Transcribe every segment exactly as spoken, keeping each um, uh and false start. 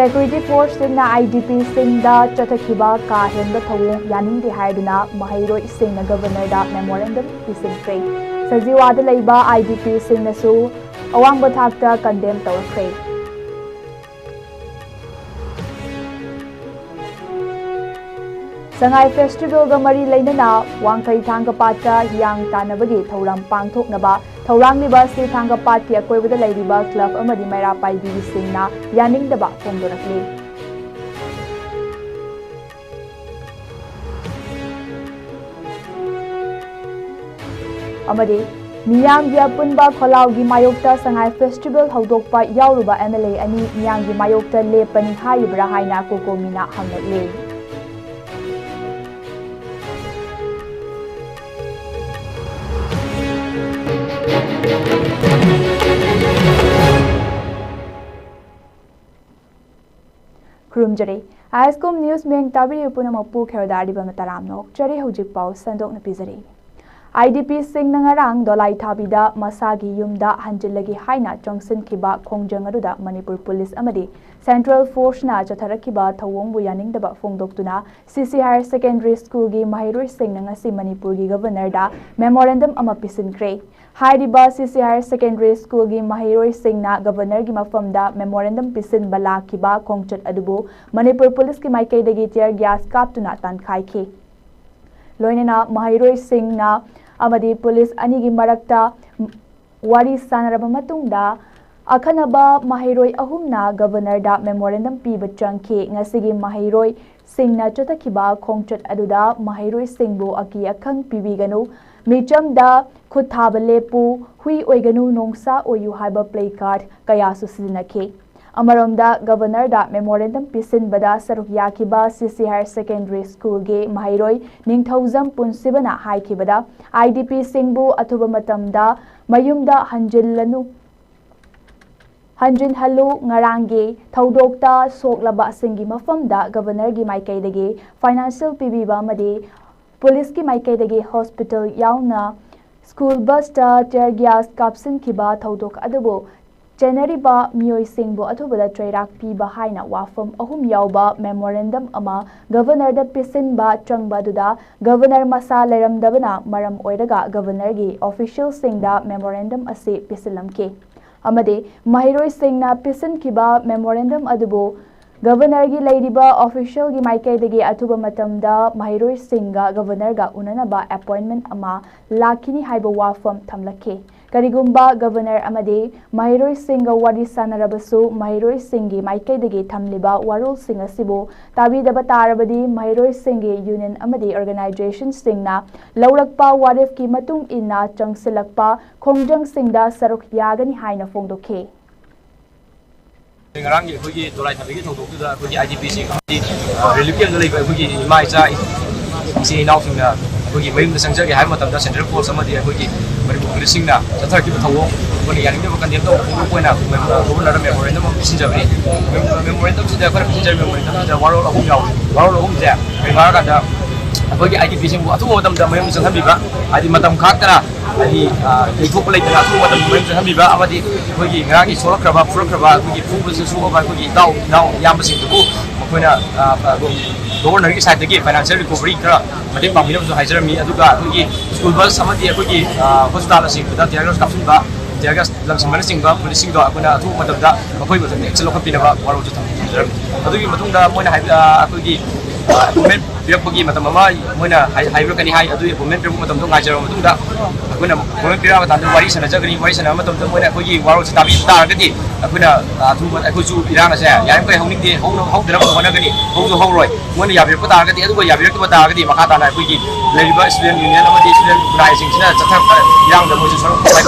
Security forceꯁꯤꯡꯅ IDPꯁꯤꯡꯗ ꯆꯠꯊꯈꯤꯕ ꯀꯥ ꯍꯦꯟꯕ ꯊꯧꯑꯣꯡ ꯌꯥꯅꯤꯡꯗꯦ ꯍꯥꯏꯗꯨꯅ ꯃꯍꯩꯔꯣꯏꯁꯤꯡꯅ Governorꯗ memorandum ꯄꯤꯁꯤꯟꯈ꯭ꯔꯦ꯫ ꯁꯖꯤꯋꯥꯗ ꯂꯩꯕ IDPꯁꯤꯡꯅꯁꯨ ꯑꯋꯥꯡꯕ ꯊꯥꯛꯇ condemn ꯇꯧꯔꯛꯈ꯭ꯔꯦ꯫ ꯁꯉꯥꯏ festivalꯒ ꯃꯔꯤ ꯂꯩꯅꯅ ꯋꯥꯡꯈꯩ ꯊꯥꯡꯒꯄꯥꯠꯇ ꯍꯤꯌꯥꯡ ꯇꯥꯟꯅꯕꯒꯤ ꯊꯧꯔꯝ ꯄꯥꯡꯊꯣꯛꯅꯕ ꯊꯧꯔꯥꯡꯂꯤꯕ ꯁꯤ ꯊꯥꯡꯒꯄꯥꯠꯀꯤ ꯑꯀꯣꯏꯕꯗ ꯂꯩꯔꯤꯕ club ꯑꯃꯗꯤ ꯃꯩꯔꯥ ꯄꯥꯏꯕꯤꯁꯤꯡꯅ ꯌꯥꯅꯤꯡꯗꯕ ꯐꯣꯡꯗꯣꯔꯛꯂꯤ꯫ ꯑꯃꯗꯤ ꯃꯤꯌꯥꯝꯒꯤ ꯑꯄꯨꯟꯕ ꯈꯣꯜꯂꯥꯎꯒꯤ ꯃꯥꯌꯣꯛꯇ ꯁꯉꯥꯏ festival ꯍꯧꯗꯣꯛꯄ ꯌꯥꯎꯔꯨꯕ MLA ꯑꯅꯤ ꯃꯤꯌꯥꯝꯒꯤ ꯃꯥꯌꯣꯛꯇ ꯂꯦꯞꯄꯅꯤ ꯍꯥꯏꯔꯤꯕ꯭ꯔꯥ ꯍꯥꯏꯅ COCOMIꯅ ꯍꯪꯂꯛꯂꯤ꯫ ꯈꯨꯔꯨꯝꯖꯔꯤ꯫ ISCOM news ꯃꯌꯦꯡ ꯇꯥꯕꯤꯔꯤꯕ ꯄꯨꯝꯅꯃꯛꯄꯨ ꯈꯦꯔꯣꯗꯥ ꯑꯔꯤꯕꯝꯅ ꯇꯔꯥꯝꯅ ꯑꯣꯛꯆꯔꯤ꯫ ꯍꯧꯖꯤꯛ ꯄꯥꯎ ꯁꯟꯗꯣꯛꯅ ꯄꯤꯖꯔꯤ꯫ IDPꯁꯤꯡꯅ ꯉꯔꯥꯡ ꯗꯣꯂꯥꯏ ꯊꯥꯕꯤꯗ ꯃꯁꯥꯒꯤ ꯌꯨꯝꯗ ꯍꯟꯖꯤꯜꯂꯒꯦ ꯍꯥꯏꯅ ꯆꯪꯁꯤꯟꯈꯤꯕ ꯈꯣꯡꯖꯪ ꯑꯗꯨꯗ ꯃꯅꯤꯄꯨꯔ ꯄꯨꯂꯤꯁ ꯑꯃꯗꯤ Central Forceꯅ ꯆꯠꯊꯔꯛꯈꯤꯕ ꯊꯧꯑꯣꯡꯕꯨ ꯌꯥꯅꯤꯡꯗꯕ ꯐꯣꯡꯗꯣꯛꯇꯨꯅ CC Higher Secondary Schoolꯒꯤ ꯃꯍꯩꯔꯣꯏꯁꯤꯡꯅ ꯉꯁꯤ ꯃꯅꯤꯄꯨꯔꯒꯤ Governorꯗ memorandum ꯑꯃ ꯄꯤꯁꯤꯟꯈ꯭ꯔꯦ꯫ ꯍꯥꯏꯔꯤꯕ CC Higher Secondary Schoolꯒꯤ ꯃꯍꯩꯔꯣꯏꯁꯤꯡꯅ Governorꯒꯤ ꯃꯐꯝꯗ memorandum ꯄꯤꯁꯤꯟꯕ ꯂꯥꯛꯈꯤꯕ ꯈꯣꯡꯆꯠ ꯑꯗꯨꯕꯨ ꯃꯅꯤꯄꯨꯔ ꯄꯨꯂꯤꯁꯀꯤ ꯃꯥꯏꯀꯩꯗꯒꯤ tear gas ꯀꯥꯞꯇꯨꯅ ꯇꯥꯟꯈꯥꯏꯈꯤ꯫ ꯂꯣꯏꯅꯅ ꯃꯍꯩꯔꯣꯏꯁꯤꯡꯅ ꯑꯃꯗꯤ ꯄꯨꯂꯤꯁ ꯑꯅꯤꯒꯤ ꯃꯔꯛꯇ ꯋꯥꯔꯤ ꯁꯥꯟꯅꯔꯕ ꯃꯇꯨꯡꯗ ꯑꯈꯟꯅꯕ ꯃꯍꯩꯔꯣꯏ ꯑꯍꯨꯝꯅ Governorꯗ memorandum ꯄꯤꯕ ꯆꯪꯈꯤ꯫ ꯉꯁꯤꯒꯤ ꯃꯍꯩꯔꯣꯏꯁꯤꯡꯅ ꯆꯠꯊꯈꯤꯕ ꯈꯣꯡꯆꯠ ꯑꯗꯨꯗ ꯃꯍꯩꯔꯣꯏꯁꯤꯡꯕꯨ ꯑꯀꯤ ꯑꯈꯪ ꯄꯤꯕꯤꯒꯅꯨ, ꯃꯤꯆꯝꯗ ꯈꯨꯠ ꯊꯥꯕ ꯂꯦꯞꯄꯨ, ꯍꯨꯏ ꯑꯣꯏꯒꯅꯨ, ꯅꯣꯡꯁꯥ ꯑꯣꯏꯌꯨ ꯍꯥꯏꯕ placard ꯀꯌꯥꯁꯨ ꯁꯤꯖꯤꯟꯅꯈꯤ꯫ ꯑꯃꯔꯣꯝꯗ Governorꯗ memorandum ꯄꯤꯁꯤꯟꯕꯗ ꯁꯔꯨꯛ ꯌꯥꯈꯤꯕ CC Higher Secondary Schoolꯒꯤ ꯃꯍꯩꯔꯣꯏ ꯅꯤꯡꯊꯧꯖꯝ ꯄꯨꯟꯁꯤꯕꯅ ꯍꯥꯏꯈꯤꯕꯗ, IDPꯁꯤꯡꯕꯨ ꯑꯊꯨꯕ ꯃꯇꯝꯗ ꯃꯌꯨꯝꯗ ꯍꯟꯖꯤꯜꯂꯅꯨ, ꯍꯟꯖꯤꯟꯍꯜꯂꯨ꯫ ꯉꯔꯥꯡꯒꯤ ꯊꯧꯗꯣꯛꯇ ꯁꯣꯛꯂꯕꯁꯤꯡꯒꯤ ꯃꯐꯝꯗ Governorꯒꯤ ꯃꯥꯏꯀꯩꯗꯒꯤ financial ꯄꯤꯕꯤꯕ ꯑꯃꯗꯤ ꯄꯨꯂꯤꯁꯀꯤ ꯃꯥꯏꯀꯩꯗꯒꯤ hospital ꯌꯥꯎꯅ school busꯇ tear gas ꯀꯥꯞꯁꯤꯟꯈꯤꯕ ꯊꯧꯗꯣꯛ ꯑꯗꯨꯕꯨ ꯆꯦꯟꯅꯔꯤꯕ ꯃꯤꯑꯣꯏꯁꯤꯡꯕꯨ ꯑꯊꯨꯕꯗ ꯆꯩꯔꯥꯛ ꯄꯤꯕ ꯍꯥꯏꯅ ꯋꯥꯐꯝ ꯑꯍꯨꯝ ꯌꯥꯎꯕ memorandum ꯑꯃ Governorꯗ ꯄꯤꯁꯤꯟꯕ ꯆꯪꯕ ꯑꯗꯨꯗ Governor ꯃꯁꯥ ꯂꯩꯔꯝꯗꯕꯅ ꯃꯔꯝ ꯑꯣꯏꯔꯒ Governorꯒꯤ officialꯁꯤꯡꯗ memorandum ꯑꯁꯤ ꯄꯤꯁꯤꯜꯂꯝꯈꯤ ꯑꯃꯗꯤ ꯃꯍꯩꯔꯣꯏꯁꯤꯡꯅ ꯄꯤꯁꯤꯟꯈꯤꯕ memorandum ꯑꯗꯨꯕꯨ Governorꯒꯤ ꯂꯩꯔꯤꯕ officialꯒꯤ ꯃꯥꯏꯀꯩꯗꯒꯤ ꯑꯊꯨꯕ ꯃꯇꯝꯗ ꯃꯍꯩꯔꯣꯏꯁꯤꯡꯒ Governorꯒ ꯎꯅꯅꯕ appointment ꯑꯃ ꯂꯥꯛꯈꯤꯅꯤ ꯍꯥꯏꯕ ꯋꯥꯐꯝ ꯊꯝꯂꯛꯈꯤ꯫ ꯀꯔꯤꯒꯨꯝꯕ Governor ꯑꯃꯗꯤ ꯃꯍꯩꯔꯣꯏꯁꯤꯡꯒ ꯋꯥꯔꯤ ꯁꯥꯅꯔꯕꯁꯨ ꯃꯍꯩꯔꯣꯏꯁꯤꯡꯒꯤ ꯃꯥꯏꯀꯩꯗꯒꯤ ꯊꯝꯂꯤꯕ ꯋꯥꯔꯣꯜꯁꯤꯡ ꯑꯁꯤꯕꯨ ꯇꯥꯕꯤꯗꯕ ꯇꯥꯔꯕꯗꯤ ꯃꯍꯩꯔꯣꯏꯁꯤꯡꯒꯤ union ꯑꯃꯗꯤ organizationꯁꯤꯡꯅ ꯂꯧꯔꯛꯄ ꯋꯥꯔꯦꯞꯀꯤ ꯃꯇꯨꯡ ꯏꯟꯅ ꯆꯪꯁꯤꯜꯂꯛꯄ ꯈꯣꯡꯖꯪꯁꯤꯡꯗ ꯁꯔꯨꯛ ꯌꯥꯒꯅꯤ ꯍꯥꯏꯅ ꯐꯣꯡꯗꯣꯛꯈꯤ꯫ ꯉꯔꯥꯡꯒꯤ ꯑꯩꯈꯣꯏꯒꯤ ꯗꯣꯂꯥꯏ ꯊꯥꯕꯤꯒꯤ ꯊꯧꯗꯣꯛꯇꯨꯗ ꯑꯩꯈꯣꯏꯒꯤ IDPꯁꯤꯡ ꯑꯃꯗꯤ relief campꯇ ꯂꯩꯕ ꯑꯩꯈꯣꯏꯒꯤ ꯏꯃꯥ ꯏꯆꯥ ꯏꯆꯤꯟ ꯏꯅꯥꯎꯁꯤꯡꯅ ꯑꯩꯈꯣꯏꯒꯤ ꯃꯌꯨꯝꯗ ꯆꯪꯖꯒꯦ ꯍꯥꯏꯕ ꯃꯇꯝꯗ central force ꯑꯃꯗꯤ ꯑꯩꯈꯣꯏꯒꯤ ꯃꯅꯤꯄꯨꯔ policeꯁꯤꯡꯅ ꯆꯠꯊꯔꯛꯈꯤꯕ ꯊꯧꯑꯣꯡ ꯑꯩꯈꯣꯏꯅ ꯌꯥꯅꯤꯡꯗꯕ condemn ꯇꯧꯕ ꯐꯣꯡꯗꯣꯛꯄ ꯑꯣꯏꯅ Governorꯗ memorandum ꯑꯃ ꯄꯤꯁꯤꯟꯖꯕꯅꯤ꯫ Memorandumꯁꯤꯗ ꯑꯩꯈꯣꯏꯅ ꯄꯤꯁꯤꯟꯖꯔꯤꯕ memorandumꯁꯤꯗ ꯋꯥꯔꯣꯜ ꯑꯍꯨꯝ ꯌꯥꯎꯏ꯫ ꯋꯥꯔꯣꯜ ꯑꯍꯨꯝꯁꯦ ꯀꯩꯅꯣ ꯍꯥꯏꯔꯀꯥꯟꯗ ꯑꯩꯈꯣꯏꯒꯤ IDPꯁꯤꯡꯕꯨ ꯑꯊꯨꯕ ꯃꯇꯝꯗ ꯃꯌꯨꯝ ꯆꯪꯍꯟꯕꯤꯕ, ꯍꯥꯏꯗꯤ ꯃꯇꯝ ꯈꯥꯛꯇꯅ ꯍꯥꯏꯗꯤ ꯂꯩꯊꯣꯛꯄ ꯂꯩꯇꯅ ꯑꯊꯨꯕ ꯃꯇꯝꯗ ꯃꯌꯨꯝ ꯆꯪꯍꯟꯕꯤꯕ ꯑꯃꯗꯤ ꯑꯩꯈꯣꯏꯒꯤ ꯉꯔꯥꯡꯒꯤ ꯁꯣꯛꯂꯛꯈ꯭ꯔꯕ ꯐꯨꯔꯛꯈ꯭ꯔꯕ ꯑꯩꯈꯣꯏꯒꯤ ꯐꯨꯕꯗ ꯁꯣꯛꯑꯕ ꯑꯩꯈꯣꯏꯒꯤ ꯏꯇꯥꯎ ꯏꯅꯥꯎ ꯏꯌꯥꯝꯕꯁꯤꯡꯗꯨꯕꯨ ꯃꯈꯣꯏꯅ Governorꯒꯤ sideꯇꯒꯤ financial recovery ꯈꯔ ꯃꯇꯦꯡ ꯄꯥꯡꯕꯤꯅꯕꯁꯨ ꯍꯥꯏꯖꯔꯝꯃꯤ꯫ ꯑꯗꯨꯒ ꯑꯩꯈꯣꯏꯒꯤ school bus ꯑꯃꯗꯤ ꯑꯩꯈꯣꯏꯒꯤ hospital ꯑꯁꯤꯡꯗꯨꯗ tear gas ꯀꯥꯞꯁꯤꯟꯕ, tear gas ꯂꯪꯁꯤꯟꯕꯅꯆꯤꯡꯕ policeꯁꯤꯡꯗꯣ ꯑꯩꯈꯣꯏꯅ ꯑꯊꯨꯕ ꯃꯇꯝꯗ ꯃꯈꯣꯏꯕꯨ ꯑꯗꯨꯝ action ꯂꯧꯈꯠꯄꯤꯅꯕ ꯋꯥꯔꯣꯜꯁꯨ ꯊꯝꯖꯔꯝꯃꯤ꯫ ꯑꯗꯨꯒꯤ ꯃꯇꯨꯡꯗ ꯃꯣꯏꯅ ꯍꯥꯏꯕ ꯑꯩꯈꯣꯏꯒꯤ appointment ꯄꯤꯔꯛꯄꯒꯤ ꯃꯇꯝ ꯑꯃ ꯃꯣꯏꯅ ꯍꯥꯏ- ꯍꯥꯏꯕꯤꯔꯛꯀꯅꯤ ꯍꯥꯏ꯫ ꯑꯗꯨꯒꯤ appointment ꯄꯤꯔꯛꯄ ꯃꯇꯝꯗꯣ ꯉꯥꯏꯖꯔꯕ ꯃꯇꯨꯡꯗ ꯑꯩꯈꯣꯏꯅ appointment ꯄꯤꯔꯛꯑꯕ ꯃꯇꯝꯗ ꯋꯥꯔꯤ ꯁꯥꯟꯅꯖꯒꯅꯤ꯫ ꯋꯥꯔꯤ ꯁꯥꯟꯅꯕ ꯃꯇꯝꯗ ꯃꯣꯏꯅ ꯑꯩꯈꯣꯏꯒꯤ ꯋꯥꯔꯣꯜꯁꯤ ꯇꯥꯕꯤꯕ ꯇꯥꯔꯒꯗꯤ ꯑꯩꯈꯣꯏꯅ ꯑꯊꯨꯕ ꯑꯩꯈꯣꯏꯁꯨ ꯏꯔꯥꯡ ꯑꯁꯦ ꯌꯥꯔꯤꯃꯈꯩ ꯍꯧꯅꯤꯡꯗꯦ, ꯍꯧꯅ- ꯍꯧꯗꯅꯕ ꯍꯣꯠꯅꯒꯅꯤ, ꯍꯧꯁꯨ ꯍꯧꯔꯣꯏ꯫ ꯃꯣꯏꯅ ꯌꯥꯕꯤꯔꯛꯄ ꯇꯥꯔꯒꯗꯤ, ꯑꯗꯨꯒ ꯌꯥꯕꯤꯔꯛꯇꯕ ꯇꯥꯔꯒꯗꯤ ꯃꯈꯥ ꯇꯥꯅ ꯑꯩꯈꯣꯏꯒꯤ ꯂꯩꯔꯤꯕ student union ꯑꯃꯗꯤ student organizationꯁꯤꯡꯁꯤꯅ ꯆꯠꯊꯔꯛꯄ ꯏꯔꯥꯡꯗ ꯃꯣꯏꯁꯨ ꯁꯔꯨꯛ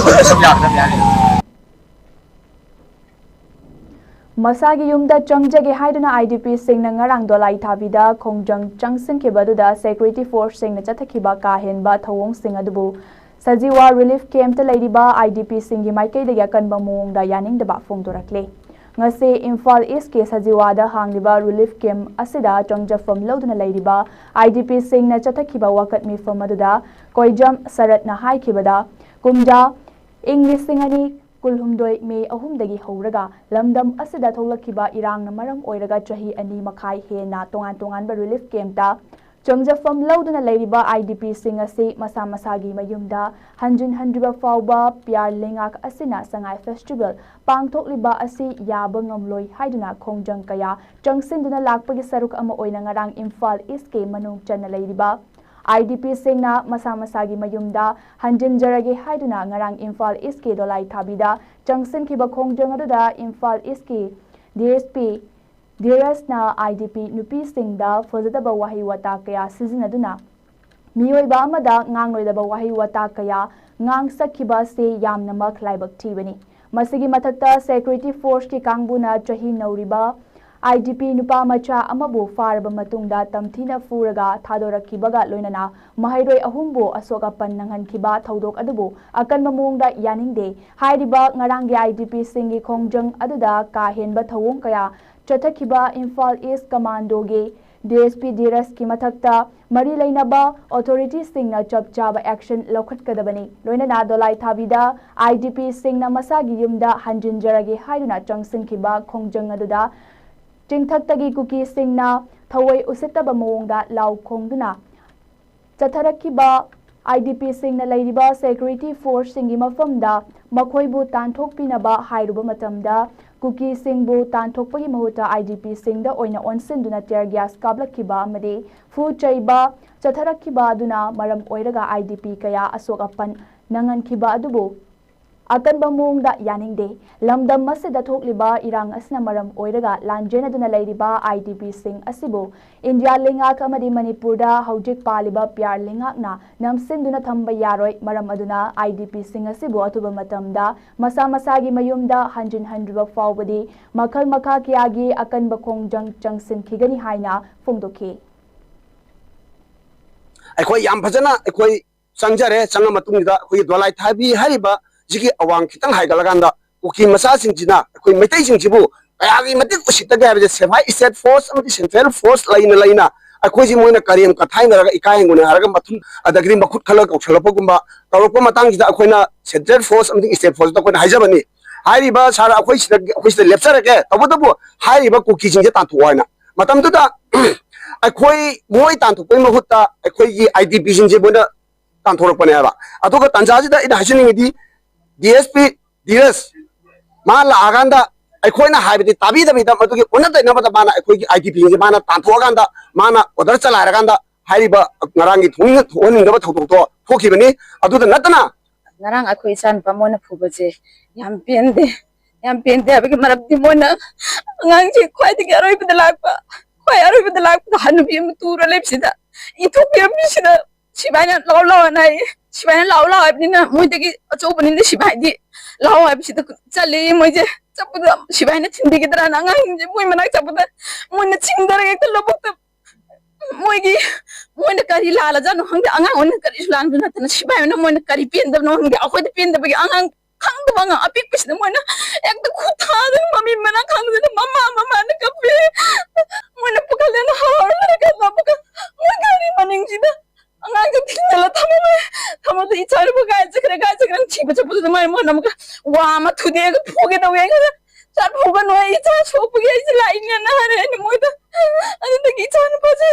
ꯁꯔꯨꯛ ꯌꯥꯒꯗꯕꯅꯤ ꯍꯥꯏꯔꯤ꯫ ꯃꯁꯥꯒꯤ ꯌꯨꯝꯗ ꯆꯪꯖꯒꯦ ꯍꯥꯏꯗꯨꯅ IDPꯁꯤꯡꯅ ꯉꯔꯥꯡ ꯗꯣꯂꯥꯏ ꯊꯥꯕꯤꯗ ꯈꯣꯡꯖꯪ ꯆꯪꯁꯤꯟꯈꯤꯕ ꯑꯗꯨꯗ security forceꯁꯤꯡꯅ ꯆꯠꯊꯈꯤꯕ ꯀꯥ ꯍꯦꯟꯕ ꯊꯧꯑꯣꯡꯁꯤꯡ ꯑꯗꯨꯕꯨ ꯁꯖꯤꯋꯥ relief campꯇ ꯂꯩꯔꯤꯕ IDPꯁꯤꯡꯒꯤ ꯃꯥꯏꯀꯩꯗꯒꯤ ꯑꯀꯟꯕ ꯃꯑꯣꯡꯗ ꯌꯥꯅꯤꯡꯗꯕ ꯐꯣꯡꯗꯣꯔꯛꯂꯦ꯫ ꯉꯁꯤ ꯏꯝꯐꯥꯜ Eastꯀꯤ ꯁꯖꯤꯋꯥꯗ ꯍꯥꯡꯂꯤꯕ relief camp ꯑꯁꯤꯗ ꯆꯪꯖꯐꯝ ꯂꯧꯗꯨꯅ ꯂꯩꯔꯤꯕ IDPꯁꯤꯡꯅ ꯆꯠꯊꯈꯤꯕ ꯋꯥꯀꯠ ꯃꯤꯐꯝ ꯑꯗꯨꯗ ꯀꯣꯏꯖꯝ ꯁꯔꯠꯅ ꯍꯥꯏꯈꯤꯕꯗ, ꯀꯨꯝꯖꯥ ꯏꯪ ꯂꯤꯁꯤꯡ ꯑꯅꯤ ꯀꯨꯜꯍꯨꯝꯗꯣꯏ ꯃꯦ ꯑꯍꯨꯝꯗꯒꯤ ꯍꯧꯔꯒ ꯂꯝꯗꯝ ꯑꯁꯤꯗ ꯊꯣꯛꯂꯛꯈꯤꯕ ꯏꯔꯥꯡꯅ ꯃꯔꯝ ꯑꯣꯏꯔꯒ ꯆꯍꯤ ꯑꯅꯤ ꯃꯈꯥꯏ ꯍꯦꯟꯅ ꯇꯣꯉꯥꯟ ꯇꯣꯉꯥꯟꯕ relief camp ꯇ ꯆꯪꯖꯐꯝ ꯂꯧꯗꯨꯅ ꯂꯩꯔꯤꯕ I D P ꯁꯤꯡ ꯑꯁꯤ ꯃꯁꯥ ꯃꯁꯥꯒꯤ ꯃꯌꯨꯝꯗ ꯍꯟꯖꯤꯟ ꯍꯟꯗ꯭ꯔꯤꯕ ꯐꯥꯎꯕ ꯄꯤꯌꯥꯔ ꯂꯩꯉꯥꯛ ꯑꯁꯤꯅ ꯁꯉꯥꯏ festival ꯄꯥꯡꯊꯣꯛꯂꯤꯕ ꯑꯁꯤ ꯌꯥꯕ ꯉꯝꯂꯣꯏ ꯍꯥꯏꯗꯨꯅ ꯈꯣꯡꯖꯪ ꯀꯌꯥ ꯆꯪꯁꯤꯟꯗꯨꯅ ꯂꯥꯛꯄꯒꯤ ꯁꯔꯨꯛ ꯑꯃ ꯑꯣꯏꯅ ꯉꯔꯥꯡ ꯏꯝꯐꯥꯜ ꯏꯁꯀꯤ ꯃꯅꯨꯡ ꯆꯟꯅ ꯂꯩꯔꯤꯕ I D P ꯁꯤꯡꯅ ꯃꯁꯥ ꯃꯁꯥꯒꯤ ꯃꯌꯨꯝꯗ ꯍꯟꯖꯤꯟꯖꯔꯒꯦ ꯍꯥꯏꯗꯨꯅ ꯉꯔꯥꯡ ꯏꯝꯐꯥꯜ ꯏꯁꯀꯤ ꯗꯣꯂꯥꯏꯊꯥꯕꯤꯗ ꯆꯪꯁꯤꯟꯈꯤꯕ ꯈꯣꯡꯖꯪ ꯑꯗꯨꯗ ꯏꯝꯐꯥꯜ ꯏꯁꯀꯤ D S P ꯙꯤꯔꯖꯅ I D P ꯅꯨꯄꯤꯁꯤꯡꯗ ꯐꯖꯗꯕ ꯋꯥꯍꯩ ꯋꯥꯇꯥ ꯀꯌꯥ ꯁꯤꯖꯤꯟꯅꯗꯨꯅ ꯃꯤꯑꯣꯏꯕ ꯑꯃꯗ ꯉꯥꯡꯂꯣꯏꯗꯕ ꯋꯥꯍꯩ ꯋꯥꯇꯥ ꯀꯌꯥ ꯉꯥꯡꯁꯛꯈꯤꯕ ꯑꯁꯤ ꯌꯥꯝꯅꯃꯛ ꯂꯥꯏꯕꯛ ꯊꯤꯕꯅꯤ꯫ ꯃꯁꯤꯒꯤ ꯃꯊꯛꯇ security force ꯀꯤ ꯀꯥꯡꯕꯨꯅ ꯆꯍꯤ ꯅꯧꯔꯤꯕ I D P ꯅꯨꯄꯥ ꯃꯆꯥ ꯑꯃꯕꯨ ꯐꯥꯔꯕ ꯃꯇꯨꯡꯗ ꯇꯝꯊꯤꯅ ꯐꯨꯔꯒ ꯊꯥꯗꯣꯔꯛꯈꯤꯕꯒ ꯂꯣꯏꯅꯅ ꯃꯍꯩꯔꯣꯏ ꯑꯍꯨꯝꯕꯨ ꯑꯁꯣꯛ ꯑꯄꯟ ꯅꯪꯍꯟꯈꯤꯕ ꯊꯧꯗꯣꯛ ꯑꯗꯨꯕꯨ ꯑꯀꯟꯕ ꯃꯑꯣꯡꯗ ꯌꯥꯅꯤꯡꯗꯦ꯫ ꯍꯥꯏꯔꯤꯕ ꯉꯔꯥꯡꯒꯤ I D P ꯁꯤꯡꯒꯤ ꯈꯣꯡꯖꯪ ꯑꯗꯨꯗ ꯀꯥ ꯍꯦꯟꯕ ꯊꯧꯑꯣꯡ ꯀꯌꯥ ꯆꯠꯊꯈꯤꯕ ꯏꯝꯐꯥꯜ ꯏꯁ ꯀꯃꯥꯟꯗꯣꯒꯤ D S P ꯙꯤꯔꯖꯀꯤ ꯃꯊꯛꯇ ꯃꯔꯤ ꯂꯩꯅꯕ authority ꯁꯤꯡꯅ ꯆꯞ ꯆꯥꯕ action ꯂꯧꯈꯠꯀꯗꯕꯅꯤ꯫ ꯂꯣꯏꯅꯅ ꯗꯣꯂꯥꯏꯊꯥꯕꯤꯗ I D P ꯁꯤꯡꯅ ꯃꯁꯥꯒꯤ ꯌꯨꯝꯗ ꯍꯟꯖꯤꯟꯖꯔꯒꯦ ꯍꯥꯏꯗꯨꯅ ꯆꯪꯁꯤꯟꯈꯤꯕ ꯈꯣꯡꯖꯪ ꯑꯗꯨꯗ ꯆꯤꯡꯊꯛꯇꯒꯤ ꯀꯨꯀꯤꯁꯤꯡꯅ ꯊꯑꯣꯏ ꯎꯁꯤꯠꯇꯕ ꯃꯑꯣꯡꯗ ꯂꯥꯎ ꯈꯣꯡꯗꯨꯅ ꯆꯠꯊꯔꯛꯈꯤꯕ I D P ꯁꯤꯡꯅ ꯂꯩꯔꯤꯕ security force ꯁꯤꯡꯒꯤ ꯃꯐꯝꯗ ꯃꯈꯣꯏꯕꯨ ꯇꯥꯟꯊꯣꯛꯄꯤꯅꯕ ꯍꯥꯏꯔꯨꯕ ꯃꯇꯝꯗ ꯀꯨꯀꯤꯁꯤꯡꯕꯨ ꯇꯥꯟꯊꯣꯛꯄꯒꯤ ꯃꯍꯨꯠꯇ I D P ꯁꯤꯡꯗ ꯑꯣꯏꯅ ꯑꯣꯟꯁꯤꯟꯗꯨꯅ tear gas ꯀꯥꯞꯂꯛꯈꯤꯕ ꯑꯃꯗꯤ ꯐꯨ ꯆꯩꯕ ꯆꯠꯊꯔꯛꯈꯤꯕ ꯑꯗꯨꯅ ꯃꯔꯝ ꯑꯣꯏꯔꯒ I D P ꯀꯌꯥ ꯑꯁꯣꯛ ꯑꯄꯟ ꯅꯪꯍꯟꯈꯤꯕ ꯑꯗꯨꯕꯨ ꯑꯀꯟꯕ ꯃꯑꯣꯡꯗ ꯌꯥꯅꯤꯡꯗꯦ꯫ ꯂꯝꯗꯝ ꯑꯁꯤꯗ ꯊꯣꯛꯂꯤꯕ ꯏꯔꯥꯡ ꯑꯁꯤꯅ ꯃꯔꯝ ꯑꯣꯏꯔꯒ ꯂꯥꯟꯖꯦꯟꯅꯗꯨꯅ ꯂꯩꯔꯤꯕ I D P ꯁꯤꯡ ꯑꯁꯤꯕꯨ ꯏꯟꯗꯤꯌꯥ ꯂꯩꯉꯥꯛ ꯑꯃꯗꯤ ꯃꯅꯤꯄꯨꯔꯗ ꯍꯧꯖꯤꯛ ꯄꯥꯜꯂꯤꯕ ꯄꯤꯌꯥꯔ ꯂꯩꯉꯥꯛꯅ ꯅꯝꯁꯤꯟꯗꯨꯅ ꯊꯝꯕ ꯌꯥꯔꯣꯏ꯫ ꯃꯔꯝ ꯑꯗꯨꯅ I D P ꯁꯤꯡ ꯑꯁꯤꯕꯨ ꯑꯊꯨꯕ ꯃꯇꯝꯗ ꯃꯁꯥ ꯃꯁꯥꯒꯤ ꯃꯌꯨꯝꯗ ꯍꯟꯖꯤꯟ ꯍꯟꯗ꯭ꯔꯤꯕ ꯐꯥꯎꯕꯗꯤ ꯃꯈꯜ ꯃꯈꯥ ꯀꯌꯥꯒꯤ ꯑꯀꯟꯕ ꯈꯣꯡꯖꯪ ꯆꯪꯁꯤꯟꯈꯤꯒꯅꯤ ꯍꯥꯏꯅ ꯐꯣꯡꯗꯣꯛꯈꯤ꯫ ꯑꯩꯈꯣꯏ ꯌꯥꯝ ꯐꯖꯅ ꯑꯩꯈꯣꯏ ꯆꯪꯖꯔꯦ꯫ ꯆꯪꯉ ꯃꯇꯨꯡꯁꯤꯗ ꯑꯩꯈꯣꯏꯒꯤ ꯗꯣꯂꯥꯏ ꯊꯥꯕꯤ ꯍꯥꯏꯔꯤꯕ ꯁꯤꯒꯤ ꯑꯋꯥꯡ ꯈꯤꯇꯪ ꯍꯥꯏꯒꯠꯂꯀꯥꯟꯗ ꯀꯨꯀꯤ ꯃꯆꯥꯁꯤꯡꯁꯤꯅ ꯑꯩꯈꯣꯏ ꯃꯩꯇꯩꯁꯤꯡꯁꯤꯕꯨ ꯀꯌꯥꯒꯤ ꯃꯇꯤꯛ ꯎꯁꯤꯠꯇꯒꯦ ꯍꯥꯏꯕꯁꯦ ꯁꯦꯐꯥꯏ state force ꯑꯃꯗꯤ central force ꯂꯩꯅ ꯂꯩꯅ ꯑꯩꯈꯣꯏꯁꯤ ꯃꯣꯏꯅ ꯀꯔꯦꯝ ꯀꯊꯥꯏꯅꯔꯒ, ꯏꯀꯥꯏ ꯍꯪꯒꯣꯏꯅ ꯍꯥꯏꯔꯒ ꯃꯊꯨꯝ, ꯑꯗꯒꯤꯗꯤ ꯃꯈꯨꯠ ꯈꯜꯂꯒ ꯀꯧꯁꯜꯂꯛꯄꯒꯨꯝꯕ ꯇꯧꯔꯛꯄ ꯃꯇꯥꯡꯁꯤꯗ, ꯑꯩꯈꯣꯏꯅ ꯁꯦꯟꯇ꯭ꯔꯦꯜ ꯐꯣꯔꯁ ꯑꯃꯗꯤ ꯁ꯭ꯇꯦꯠ ꯐꯣꯔꯁꯇ ꯑꯩꯈꯣꯏꯅ ꯍꯥꯏꯖꯕꯅꯤ꯫ ꯍꯥꯏꯔꯤꯕ ꯁꯥꯔ, ꯑꯩꯈꯣꯏ ꯁꯤꯗ, ꯑꯩꯈꯣꯏ ꯁꯤꯗ ꯂꯦꯞꯆꯔꯒꯦ, ꯇꯧꯕꯇꯕꯨ ꯍꯥꯏꯔꯤꯕ ꯀꯨꯀꯤꯁꯤꯡꯁꯦ ꯇꯥꯟꯊꯣꯛꯑꯣ ꯍꯥꯏꯅ꯫ ꯃꯇꯝꯗꯨꯗ ꯑꯩꯈꯣꯏ, ꯃꯣꯏ ꯇꯥꯟꯊꯣꯛꯄꯒꯤ ꯃꯍꯨꯠꯇ ꯑꯩꯈꯣꯏꯒꯤ ꯑꯥꯏ ꯗꯤ ꯄꯤꯁꯤꯡꯁꯦ ꯃꯣꯏꯅ ꯇꯥꯟꯊꯣꯔꯛꯄꯅꯦꯕ꯫ ꯑꯗꯨꯒ ꯇꯥꯟꯖꯥꯁꯤꯗ ꯑꯩꯅ ꯍꯥꯏꯖꯅꯤꯡꯉꯤꯗꯤ, ꯗꯤ ꯑꯦꯁ ꯄꯤ ꯙꯤꯔꯖ, ꯃꯥ ꯂꯥꯛꯑꯀꯥꯟꯗ ꯑꯩꯈꯣꯏꯅ ꯍꯥꯏꯕꯗꯤ ꯇꯥꯕꯤꯗꯕꯤꯗ, ꯃꯗꯨꯒꯤ ꯑꯣꯟꯅ ꯇꯩꯅꯕꯗ ꯃꯥꯅ ꯑꯩꯈꯣꯏꯒꯤ ꯑꯥꯏ ꯗꯤ ꯄꯤꯁꯤꯡꯁꯦ ꯃꯥꯅ ꯇꯥꯟꯊꯣꯛꯑꯀꯥꯟꯗ, ꯃꯥꯅ ꯑꯣꯔꯗꯔ ꯆꯂꯥꯏꯔꯀꯥꯟꯗ ꯍꯥꯏꯔꯤꯕ ꯉꯔꯥꯡꯒꯤ ꯊꯣꯛꯅꯤꯡ-, ꯊꯣꯛꯍꯟꯅꯤꯡꯗꯕ ꯊꯧꯗꯣꯛꯇꯣ ꯊꯣꯛꯈꯤꯕꯅꯤ꯫ ꯑꯗꯨꯗ ꯅꯠꯇꯅ ꯉꯔꯥꯡ ꯑꯩꯈꯣꯏ ꯏꯆꯥꯅꯨꯄꯥ ꯃꯣꯏꯅ ꯐꯨꯕꯁꯦ ꯌꯥꯝ ꯄꯦꯟꯗꯦ꯫ ꯌꯥꯝ ꯄꯦꯟꯗꯦ ꯍꯥꯏꯕꯒꯤ ꯃꯔꯝꯗꯤ, ꯃꯣꯏꯅ ꯑꯉꯥꯡꯁꯦ ꯈ꯭ꯋꯥꯏꯗꯒꯤ ꯑꯔꯣꯏꯕꯗ ꯂꯥꯛꯄ, ꯈ꯭ꯋꯥꯏ ꯑꯔꯣꯏꯕꯗ ꯂꯥꯛꯄ ꯍꯅꯨꯕꯤ ꯑꯃ ꯇꯨꯔ ꯂꯩꯕꯁꯤꯗ, ꯏꯟꯊꯣꯛꯄꯤꯔꯝꯃꯤꯁꯤꯗ, ꯁꯤꯕꯥꯏꯅ "ꯂꯥꯛꯑꯣ, ꯂꯥꯛꯑꯣꯅ" ꯍꯥꯏꯌꯦ꯫ ꯁꯤꯕꯥꯏꯅ "ꯂꯥꯛꯑꯣ, ꯂꯥꯛꯑꯣ" ꯍꯥꯏꯕꯅꯤꯅ, ꯃꯣꯏꯗꯒꯤ ꯑꯆꯧꯕꯅꯤꯅ ꯁꯤꯕꯥꯏꯗꯤ "ꯂꯥꯛꯑꯣ" ꯍꯥꯏꯕꯁꯤꯗ ꯆꯠꯂꯦ ꯃꯣꯏꯁꯦ꯫ ꯆꯠꯄꯗ ꯁꯤꯕꯥꯏꯅ ꯊꯤꯟꯕꯤꯒꯗ꯭ꯔꯥꯅ ꯑꯉꯥꯡꯁꯤꯡꯁꯦ ꯃꯣꯏ ꯃꯅꯥꯛ ꯆꯠꯄꯗ, ꯃꯣꯏꯅ ꯆꯤꯡꯊꯔꯒ ꯍꯦꯛꯇ ꯂꯧꯕꯨꯛꯇ ꯃꯣꯏꯒꯤ, ꯃꯣꯏꯅ ꯀꯔꯤ ꯂꯥꯜꯂꯖꯥꯠꯅꯣ ꯈꯪꯗꯦ, ꯑꯉꯥꯡ ꯑꯣꯏꯅ ꯀꯔꯤꯁꯨ ꯂꯥꯟꯕ ꯅꯠꯇꯅ, ꯁꯤꯕꯥꯏ ꯑꯣꯏꯅ ꯃꯣꯏꯅ ꯀꯔꯤ ꯄꯦꯟꯗꯕꯅꯣ ꯈꯪꯗꯦ, ꯑꯩꯈꯣꯏꯗ ꯄꯦꯟꯗꯕꯒꯤ ꯑꯉꯥꯡ ꯈꯪꯗꯕ ꯑꯉꯥꯡ ꯑꯄꯤꯛꯄꯁꯤꯗ ꯃꯣꯏꯅ ꯍꯦꯛꯇ ꯈꯨꯠ ꯊꯥꯗꯅ ꯃꯃꯤ ꯃꯅꯥ ꯈꯪꯗꯅ ꯃꯃꯥ ꯃꯃꯥꯅ ꯀꯞꯄꯦ꯫ ꯃꯣꯏꯅ ꯄꯨꯈꯠꯂꯦꯅ ꯍꯔꯥꯎꯔꯒ ꯀꯞꯄꯒ ꯃꯣꯏ ꯒꯥꯔꯤ ꯃꯅꯤꯡꯁꯤꯗ ꯑꯉꯥꯡꯁꯦ ꯊꯤꯡꯖꯤꯜꯂ ꯊꯝꯃꯝꯃꯦ꯫ ꯊꯝꯃꯗ ꯏꯆꯥꯅꯨꯄꯥ ꯀꯥꯏ ꯆꯠꯈ꯭ꯔꯦ, ꯀꯥꯏ ꯆꯠꯈ꯭ꯔꯦ ꯊꯤꯕ ꯆꯠꯄꯗꯨꯗ ꯃꯣꯏ, ꯃꯣꯏꯅ ꯑꯃꯨꯛꯀ ꯋꯥ ꯑꯃ ꯊꯨꯗꯦꯛꯑꯒ ꯐꯨꯒꯦ ꯇꯧꯋꯦ꯫ ꯑꯩꯉꯣꯟꯗ "ꯆꯠꯐꯨꯒꯅꯨ, ꯑꯩ ꯏꯆꯥ ꯁꯣꯛꯄꯒꯤ ꯑꯩꯁꯦ ꯂꯥꯛꯏꯅꯦꯅ" ꯍꯥꯏꯔꯦ ꯑꯩꯅ ꯃꯣꯏꯗ꯫ ꯑꯗꯨꯗꯒꯤ ꯏꯆꯥꯅꯨꯄꯥꯁꯦ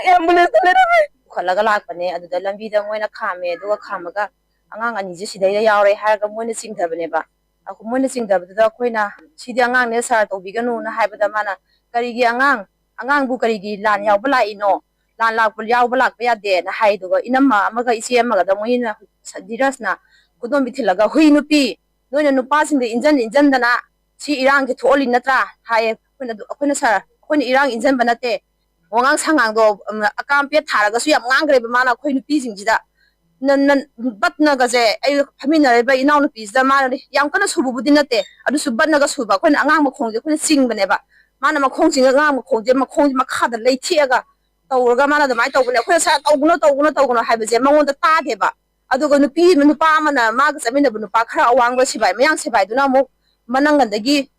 ꯑꯦꯝꯕꯨꯂꯦꯟꯁꯇ ꯂꯩꯔꯝꯃꯦ꯫ ꯄꯨꯈꯠꯂꯒ ꯂꯥꯛꯄꯅꯦ꯫ ꯑꯗꯨꯗ ꯂꯝꯕꯤꯗ ꯃꯣꯏꯅ ꯈꯥꯝꯃꯦ, ꯑꯗꯨꯒ ꯈꯥꯝꯃꯒ "ꯑꯉꯥꯡ ꯑꯅꯤꯁꯦ ꯁꯤꯗꯩꯗ ꯌꯥꯎꯔꯦ" ꯍꯥꯏꯔꯒ ꯃꯣꯏꯅ ꯆꯤꯡꯊꯕꯅꯦꯕ꯫ ꯑꯈꯣ-, ꯃꯣꯏꯅ ꯆꯤꯡꯊꯕꯗꯨꯗ ꯑꯩꯈꯣꯏꯅ "ꯁꯤꯗꯤ ꯑꯉꯥꯡꯅꯦ ꯁꯥꯔ, ꯇꯧꯕꯤꯒꯅꯨꯅ" ꯍꯥꯏꯕꯗ ꯃꯥꯅ "ꯀꯔꯤꯒꯤ ꯑꯉꯥꯡ? ꯑꯉꯥꯡꯕꯨ ꯀꯔꯤꯒꯤ ꯂꯥꯟ ꯌꯥꯎꯕ ꯂꯥꯛꯏꯅꯣ? ꯂꯥꯟ ꯂꯥꯛꯄ, ꯌꯥꯎꯕ ꯂꯥꯛꯄ ꯌꯥꯗꯦꯅ" ꯍꯥꯏꯗꯨꯒ ꯏꯅꯝꯃ ꯑꯃꯒ ꯏꯆꯦ ꯑꯃꯒꯗ ꯃꯣꯏꯅ ꯁ-, ꯙꯤꯔꯖꯅ ꯈꯨꯗꯣꯝꯕꯤ ꯊꯤꯜꯂꯒ "ꯍꯨꯏ ꯅꯨꯄꯤ, ꯅꯣꯏꯅ ꯅꯨꯄꯥꯁꯤꯡꯗ ꯏꯟꯖꯟ ꯏꯟꯖꯟꯗꯅ ꯁꯤ ꯏꯔꯥꯡꯁꯦ ꯊꯣꯛꯍꯜꯂꯤ ꯅꯠꯇ꯭ꯔꯥ?" ꯍꯥꯏꯌꯦ꯫ ꯑꯩꯈꯣꯏꯅ ꯑꯗꯨ, ꯑꯩꯈꯣꯏꯅ "ꯁꯥꯔ, ꯑꯩꯈꯣꯏꯅ ꯏꯔꯥꯡ ꯏꯟꯖꯟꯕ ꯅꯠꯇꯦ, ꯋꯥꯉꯥꯡ ꯁꯉꯥꯡꯗꯣ, ꯎꯝ, ꯑꯀꯥꯝ ꯄꯦꯠ ꯊꯥꯔꯒꯁꯨ ꯌꯥꯝ ꯉꯥꯡꯈ꯭ꯔꯦꯕ ꯃꯥꯅ ꯑꯩꯈꯣꯏ ꯅꯨꯄꯤꯁꯤꯡꯁꯤꯗ꯫ ꯅ-, ꯅ-, ꯕꯠꯅꯒꯁꯦ ꯑꯩꯒ ꯐꯝꯃꯤꯟꯅꯔꯤꯕ ꯏꯅꯥꯎꯅꯨꯄꯤꯁꯤꯗ ꯃꯥꯅ ꯌꯥꯝ ꯀꯟꯅ ꯁꯨꯕꯕꯨꯗꯤ ꯅꯠꯇꯦ, ꯑꯗꯨꯁꯨ ꯕꯠꯅꯒ ꯁꯨꯕ, ꯑꯩꯈꯣꯏꯅ ꯑꯉꯥꯡ ꯃꯈꯣꯡꯁꯦ ꯑꯩꯈꯣꯏꯅ ꯆꯤꯡꯕꯅꯦꯕ꯫ ꯃꯥꯅ ꯃꯈꯣꯡ ꯆꯤꯡꯉꯒ ꯑꯉꯥꯡ ꯃꯈꯣꯡꯁꯦ, ꯃꯈꯣꯡꯁꯦ ꯃꯈꯥꯗ ꯂꯩꯊꯦꯛꯑꯒ ꯇꯧꯔꯒ ꯃꯥꯅ ꯑꯗꯨꯃꯥꯏꯅ ꯇꯧꯕꯅꯦ꯫ ꯑꯩꯈꯣꯏꯅ "ꯁꯥꯔ, ꯇꯧꯒꯅꯨ, ꯇꯧꯒꯅꯨ, ꯇꯧꯒꯅꯨ" ꯍꯥꯏꯕꯁꯦ ꯃꯉꯣꯟꯗ ꯇꯥꯗꯦꯕ꯫ ꯑꯗꯨꯒ ꯅꯨꯄꯤ, ꯅꯨꯄꯥ ꯑꯃꯅ, ꯃꯥꯒ ꯆꯠꯃꯤꯟꯅꯕ ꯅꯨꯄꯥ ꯈꯔ ꯑꯋꯥꯡꯕ ꯁꯤꯕꯥꯏ, ꯃꯌꯥꯡ ꯁꯤꯕꯥꯏꯗꯨꯅ ꯑꯃꯨꯛ ꯃꯅꯪꯒꯟꯗꯒꯤ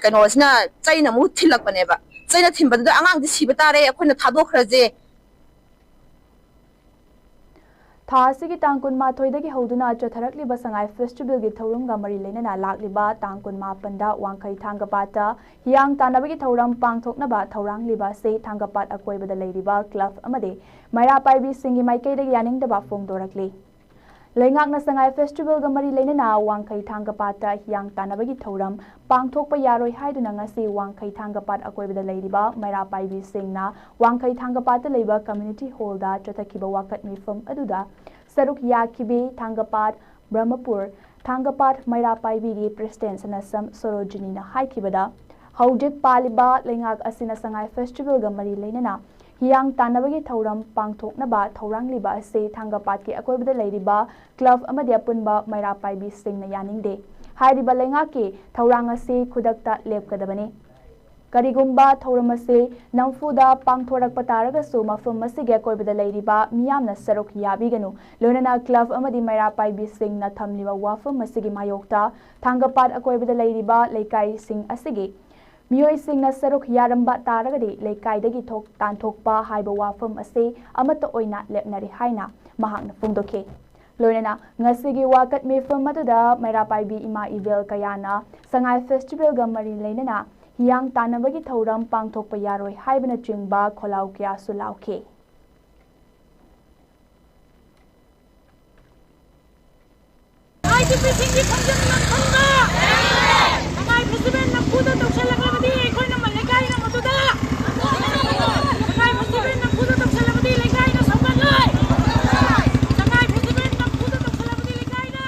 ꯀꯩꯅꯣꯁꯤꯅ ꯆꯩꯅ ꯑꯃꯨꯛ ꯊꯤꯜꯂꯛꯄꯅꯦꯕ꯫ ꯆꯩꯅ ꯊꯤꯟꯕꯗꯨꯗ ꯑꯉꯥꯡꯗꯤ ꯁꯤꯕ ꯇꯥꯔꯦ, ꯑꯩꯈꯣꯏꯅ ꯊꯥꯗꯣꯛꯈ꯭ꯔꯁꯦ꯫ ꯊꯥ ꯑꯁꯤꯒꯤ ꯇꯥꯡ ꯀꯨꯟꯃꯥꯊꯣꯏꯗꯒꯤ ꯍꯧꯗꯨꯅ ꯆꯠꯊꯔꯛꯂꯤꯕ ꯁꯉꯥꯏ ꯐꯦꯁꯇꯤꯚꯦꯜꯒꯤ ꯊꯧꯔꯝꯒ ꯃꯔꯤ ꯂꯩꯅꯅ ꯂꯥꯛꯂꯤꯕ ꯇꯥꯡ ꯀꯨꯟꯃꯥꯄꯟꯗ ꯋꯥꯡꯈꯩ ꯊꯥꯡꯒꯄꯥꯠꯇ ꯍꯤꯌꯥꯡ ꯇꯥꯟꯅꯕꯒꯤ ꯊꯧꯔꯝ ꯄꯥꯡꯊꯣꯛꯅꯕ ꯊꯧꯔꯥꯡꯂꯤꯕ ꯑꯁꯤ ꯊꯥꯡꯒꯄꯥꯠ ꯑꯀꯣꯏꯕꯗ ꯂꯩꯔꯤꯕ ꯀ꯭ꯂꯕ ꯑꯃꯗꯤ ꯃꯩꯔꯥ ꯄꯥꯏꯕꯤꯁꯤꯡꯒꯤ ꯃꯥꯏꯀꯩꯗꯒꯤ ꯌꯥꯅꯤꯡꯗꯕ ꯐꯣꯡꯗꯣꯔꯛꯂꯤ꯫ ꯂꯩꯉꯥꯛꯅ ꯁꯉꯥꯏ ꯐꯦꯁꯇꯤꯚꯦꯜꯒ ꯃꯔꯤ ꯂꯩꯅꯅ ꯋꯥꯡꯈꯩ ꯊꯥꯡꯒꯄꯥꯠꯇ ꯍꯤꯌꯥꯡ ꯇꯥꯟꯅꯕꯒꯤ ꯊꯧꯔꯝ ꯄꯥꯡꯊꯣꯛꯄ ꯌꯥꯔꯣꯏ ꯍꯥꯏꯗꯨꯅ ꯉꯁꯤ ꯋꯥꯡꯈꯩ ꯊꯥꯡꯒꯄꯥꯠ ꯑꯀꯣꯏꯕꯗ ꯂꯩꯔꯤꯕ ꯃꯩꯔꯥ ꯄꯥꯏꯕꯤꯁꯤꯡꯅ ꯋꯥꯡꯈꯩ ꯊꯥꯡꯒꯄꯥꯠꯇ ꯂꯩꯕ ꯀꯝꯃ꯭ꯌꯨꯅꯤꯇꯤ ꯍꯣꯜꯗ ꯆꯠꯊꯈꯤꯕ ꯋꯥꯀꯠ ꯃꯤꯐꯝ ꯑꯗꯨꯗ ꯁꯔꯨꯛ ꯌꯥꯈꯤꯕꯤ ꯊꯥꯡꯒꯄꯥꯠ, ꯕ꯭ꯔꯍꯃꯄꯨꯔ, ꯊꯥꯡꯒꯄꯥꯠ ꯃꯩꯔꯥ ꯄꯥꯏꯕꯤꯒꯤ ꯄ꯭ꯔꯦꯁꯤꯗꯦꯟꯠ ꯁꯅꯥꯁꯝ ꯁꯣꯔꯣꯖꯤꯅꯤꯅ ꯍꯥꯏꯈꯤꯕꯗ, ꯍꯧꯖꯤꯛ ꯄꯥꯜꯂꯤꯕ ꯂꯩꯉꯥꯛ ꯑꯁꯤꯅ ꯁꯉꯥꯏ ꯐꯦꯁꯇꯤꯚꯦꯜꯒ ꯃꯔꯤ ꯂꯩꯅꯅ ꯍꯤꯌꯥꯡ ꯇꯥꯟꯅꯕꯒꯤ ꯊꯧꯔꯝ ꯄꯥꯡꯊꯣꯛꯅꯕ ꯊꯧꯔꯥꯡꯂꯤꯕ ꯑꯁꯤ ꯊꯥꯡꯒꯄꯥꯠꯀꯤ ꯑꯀꯣꯏꯕꯗ ꯂꯩꯔꯤꯕ ꯀ꯭ꯂꯕ ꯑꯃꯗꯤ ꯑꯄꯨꯟꯕ ꯃꯩꯔꯥ ꯄꯥꯏꯕꯤꯁꯤꯡꯅ ꯌꯥꯅꯤꯡꯗꯦ꯫ ꯍꯥꯏꯔꯤꯕ ꯂꯩꯉꯥꯛꯀꯤ ꯊꯧꯔꯥꯡ ꯑꯁꯤ ꯈꯨꯗꯛꯇ ꯂꯦꯞꯀꯗꯕꯅꯤ꯫ ꯀꯔꯤꯒꯨꯝꯕ ꯊꯧꯔꯝ ꯑꯁꯤ ꯅꯝꯐꯨꯗ ꯄꯥꯡꯊꯣꯔꯛꯄ ꯇꯥꯔꯒꯁꯨ ꯃꯐꯝ ꯑꯁꯤꯒꯤ ꯑꯀꯣꯏꯕꯗ ꯂꯩꯔꯤꯕ ꯃꯤꯌꯥꯝꯅ ꯁꯔꯨꯛ ꯌꯥꯕꯤꯒꯅꯨ꯫ ꯂꯣꯏꯅꯅ ꯀ꯭ꯂꯕ ꯑꯃꯗꯤ ꯃꯩꯔꯥ ꯄꯥꯏꯕꯤꯁꯤꯡꯅ ꯊꯝꯂꯤꯕ ꯋꯥꯐꯝ ꯑꯁꯤꯒꯤ ꯃꯥꯌꯣꯛꯇ ꯊꯥꯡꯒꯄꯥꯠ ꯑꯀꯣꯏꯕꯗ ꯂꯩꯔꯤꯕ ꯂꯩꯀꯥꯏꯁꯤꯡ ꯑꯁꯤꯒꯤ ꯃꯤꯑꯣꯏꯁꯤꯡꯅ ꯁꯔꯨꯛ ꯌꯥꯔꯝꯕ ꯇꯥꯔꯒꯗꯤ ꯂꯩꯀꯥꯏꯗꯒꯤ ꯊꯣꯛ-, ꯇꯥꯟꯊꯣꯛꯄ ꯍꯥꯏꯕ ꯋꯥꯐꯝ ꯑꯁꯤ ꯑꯃꯠꯇ ꯑꯣꯏꯅ ꯂꯦꯞꯅꯔꯦ ꯍꯥꯏꯅ ꯃꯍꯥꯛꯅ ꯐꯣꯡꯗꯣꯛꯈꯤ꯫ ꯂꯣꯏꯅꯅ ꯉꯁꯤꯒꯤ ꯋꯥꯀꯠ ꯃꯤꯐꯝ ꯑꯗꯨꯗ ꯃꯩꯔꯥ ꯄꯥꯏꯕꯤ ꯏꯃꯥ ꯏꯕꯦꯜ ꯀꯌꯥꯅ ꯁꯉꯥꯏ ꯐꯦꯁꯇꯤꯚꯦꯜꯒ ꯃꯔꯤ ꯂꯩꯅꯅ ꯍꯤꯌꯥꯡ ꯇꯥꯟꯅꯕꯒꯤ ꯊꯧꯔꯝ ꯄꯥꯡꯊꯣꯛꯄ ꯌꯥꯔꯣꯏ ꯍꯥꯏꯕꯅꯆꯤꯡꯕ ꯈꯣꯜꯂꯥꯎ ꯀꯌꯥꯁꯨ ꯂꯥꯎꯈꯤ꯫ ꯅꯨꯄꯤꯁꯤꯡꯒꯤ ꯈꯣꯡꯖꯪ ꯅꯝꯐꯝꯗ ꯁꯉꯥꯏ ꯐꯦꯁꯇꯤꯚꯦꯜ ꯅꯝꯐꯨꯗ ꯇꯧꯁꯜꯂꯛꯂꯕꯗꯤ ꯑꯩꯈꯣꯏꯅ ꯃ-, ꯂꯩꯀꯥꯏꯅ ꯃꯗꯨꯗ ꯁꯉꯥꯏ ꯐꯦꯁꯇꯤꯚꯦꯜ ꯅꯝꯐꯨꯗ ꯇꯧꯁꯜꯂꯕꯗꯤ ꯂꯩꯀꯥꯏꯅ ꯁꯧꯒꯠꯂꯣꯏ꯫ ꯁꯉꯥꯏ ꯐꯦꯁꯇꯤꯚꯦꯜ ꯅꯝꯐꯨꯗ ꯇꯧꯁꯜꯂꯕꯗꯤ ꯂꯩꯀꯥꯏꯅ